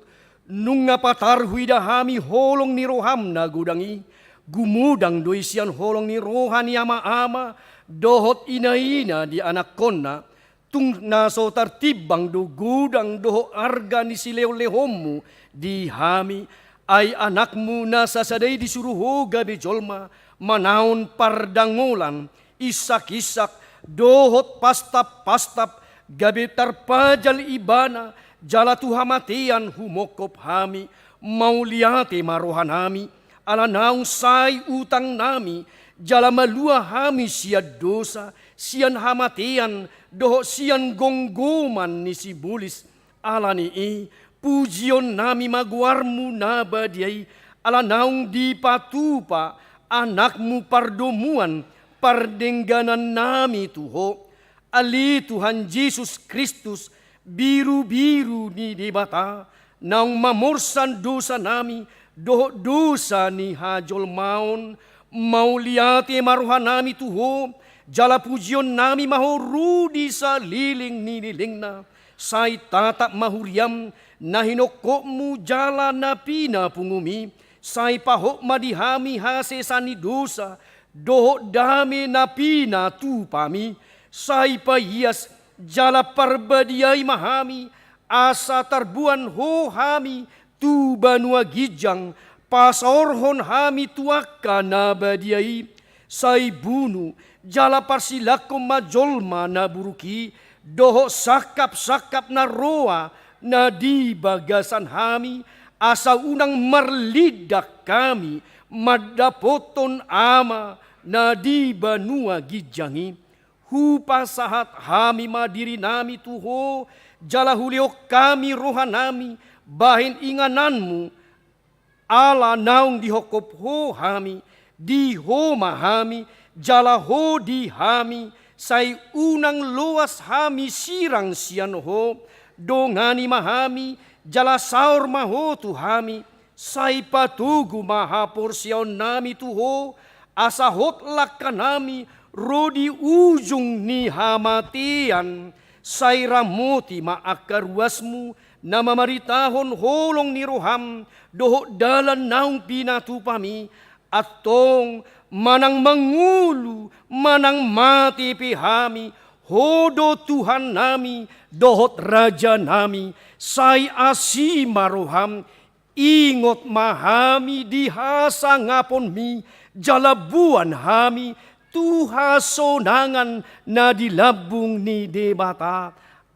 nunga patar huida hami holong ni rohaM na godang i. Gumodang do i sian holong ni roha ni amaama dohot inaina di anakkonna. Tung na so tartimbang do godang dohot arga ni silehonlehonMu di hami. Ai AnakMu na sasada i disuru Ho gabe jolma, manaon pardangolan, insakinsak dohot pastappastap, gabe tarpajal Ibana, jala tu hamatean humongkop hami. Mauliate ma rohanami, ala naung sae utangnami, jala malua hami sian dosa, sian hamatean dohot sian gomgoman ni sibolis. Ala ni i, pujionnami ma goarMu na badia i, ala naung dipatupa AnakMu pardomuan pardengganannami tu Ho. Ale Tuhan Jesus Kristus, Birubiru ni Debata, naung mamorsan dosanami dohot dosa ni hajolmaon, mauliate ma rohanami tu Ho, jala pujionnami ma Ho ro di saleleng ni lelengna. Sai tatap ma huriaM na hinongkopMu jala na pinapungumI. Sai pahot ma di hami hasesaan ni dosa dohot dame na pinatupami. Sai paias jala parbadiai ma hami, asa tarboan Ho hami tu banua ginjang, pasaorhon hami tu angka na badia i. Sai bunu jala parsilangkon ma jolma na buruk i dohot sangkapsangkap na roa na di bagasan hami, asa unang marlindak hami mandapothon Ama na di banua ginjang i. Hupasahat hami ma dirinami tu Ho, jala hulehon hami rohanami bahen ingananMu. Ala naung dihongkop Ho hami, di Ho ma hami, jala Ho di hami. Sai unang loas hami sirang sian Ho. Dongani ma hami, jala saor ma Ho tu hami. Sai patogu ma haporseaonnami tu Ho, asa hot langkanami ro di ujung ni hamatean. Sai ramoti ma angka ruasMu na mamaritahon holong ni rohaM dohot dalan naung pinatupami. Antong manang mangolu manang mate pe hami, Ho do Tuhannami dohot Rajanami. Sai asi ma rohaM, ingot ma hami di hasangaponMi, jala boan hami tu hasonangan na di lambung ni Debata.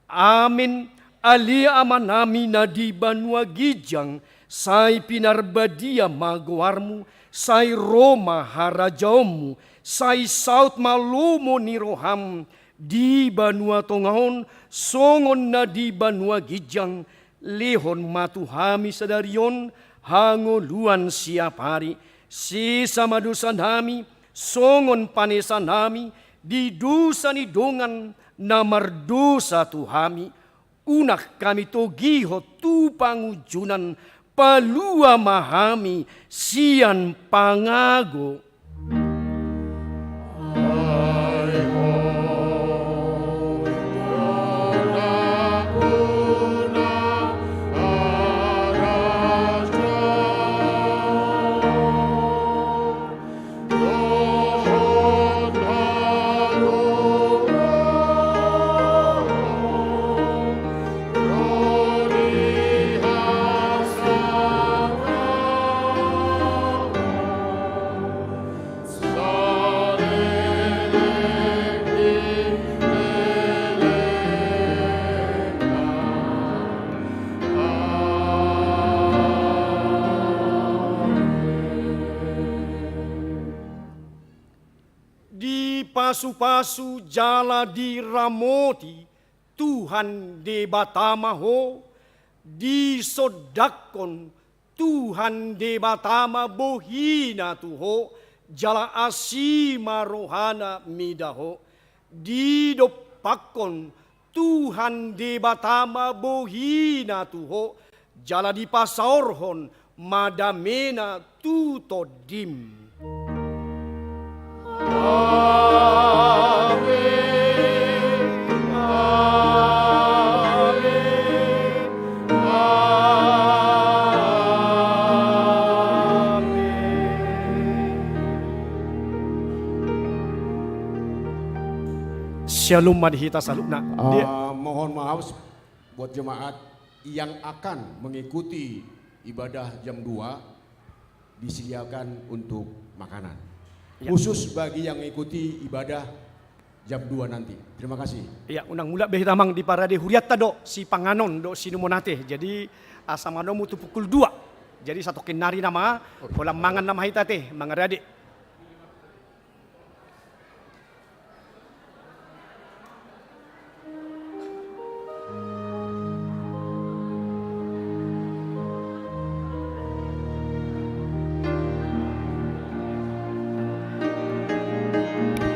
Amen. Ale Amanami na di banua ginjang, sai pinarbadia ma goarMu, sai ro ma harajaonMu, sai saut ma lomo ni rohaM, Di banua tonga on, songon na di banua ginjang, lehon ma tu hami sadari on hangoluan siapari. Sesa ma dosanami, songon panesanami di dosa ni dongan na mardosa tu hami. Unang hami togihon tu pangunjunan, palua ma hami sian pangago. Dipasupasu jala diramoti Tuhan Debata ma ho, disondangkon Tuhan Debata ma bohina tu ho, jala asi ma rohana mida ho. Didompakkon Tuhan Debata ma bohina tu ho, jala dipasaorhon ma damena tu tondim. Amen. Amen. Amen. Syalom ma di hita saluhutna. Ah, mohon maaf buat jemaat yang akan mengikuti ibadah jam dua, disediakan untuk makanan. Ya. Khusus bagi yang mengikuti ibadah jam dua nanti. Terima kasih. Ya, unang mulak be hita, amang, diparade hurianta do sipanganon dohot siinumon ate. Jadi, asa manombu tu pukul dua. Jadi, satongkin nari nama, oh, iya, holan mangan nama hita ate, mangarade.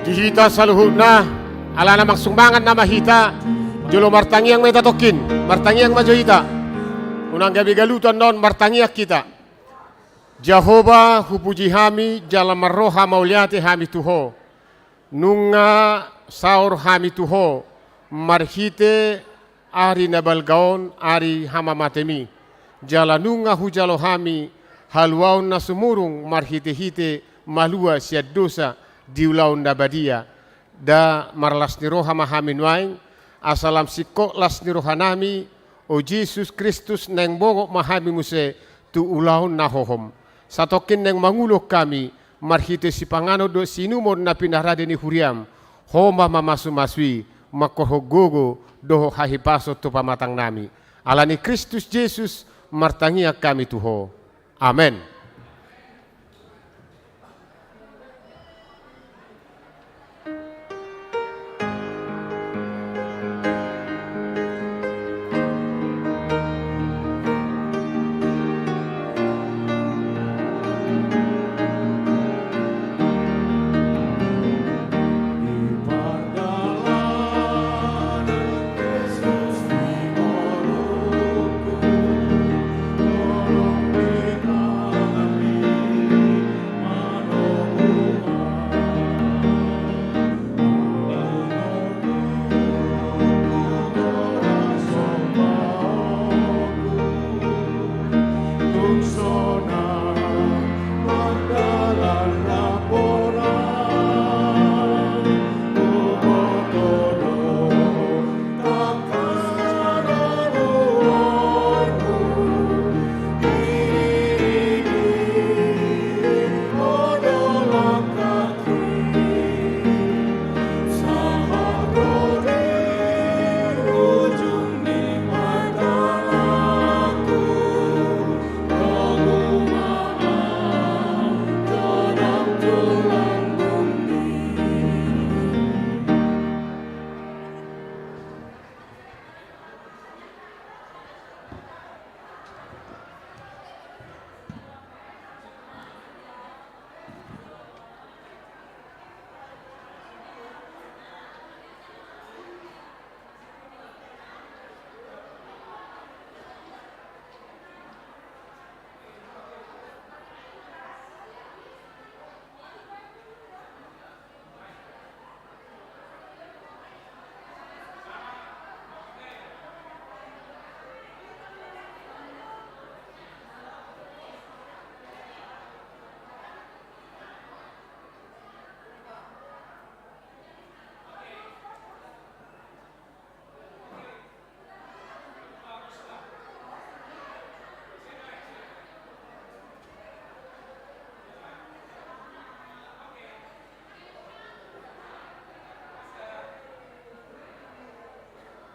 Di hita saluhutna, alana mansai mangan nama hita, jolo martangiang ma hita tongkin, martangiang ma jo hita. Unang gabe galutan on, martangiang hita. Jahowa, hupuji hami, jala marroha mauliate hami tu ho. Nunga saor hami tu ho, marhite ari na balga on, ari hamamatemi. Jala nunga hujalo hami haluaon na sumurung marhitehite malua sian dosa di ulaon na badia. Nda marlas ni roha ma hami nuaeng, asa lam singkop las ni rohanami, o Jesus Kristus, naeng bongot ma hami muse tu ulaon na hohom. Satongkin naeng mangulon hami, marhite sipanganon dohot siinumon na pinarade ni huriam, ho ma mamasu-masui, mangkorhon gogo dohot hahipason tu pamatangnami. Ala ni Kristus Jesus, martangiang hami tu ho. Amen.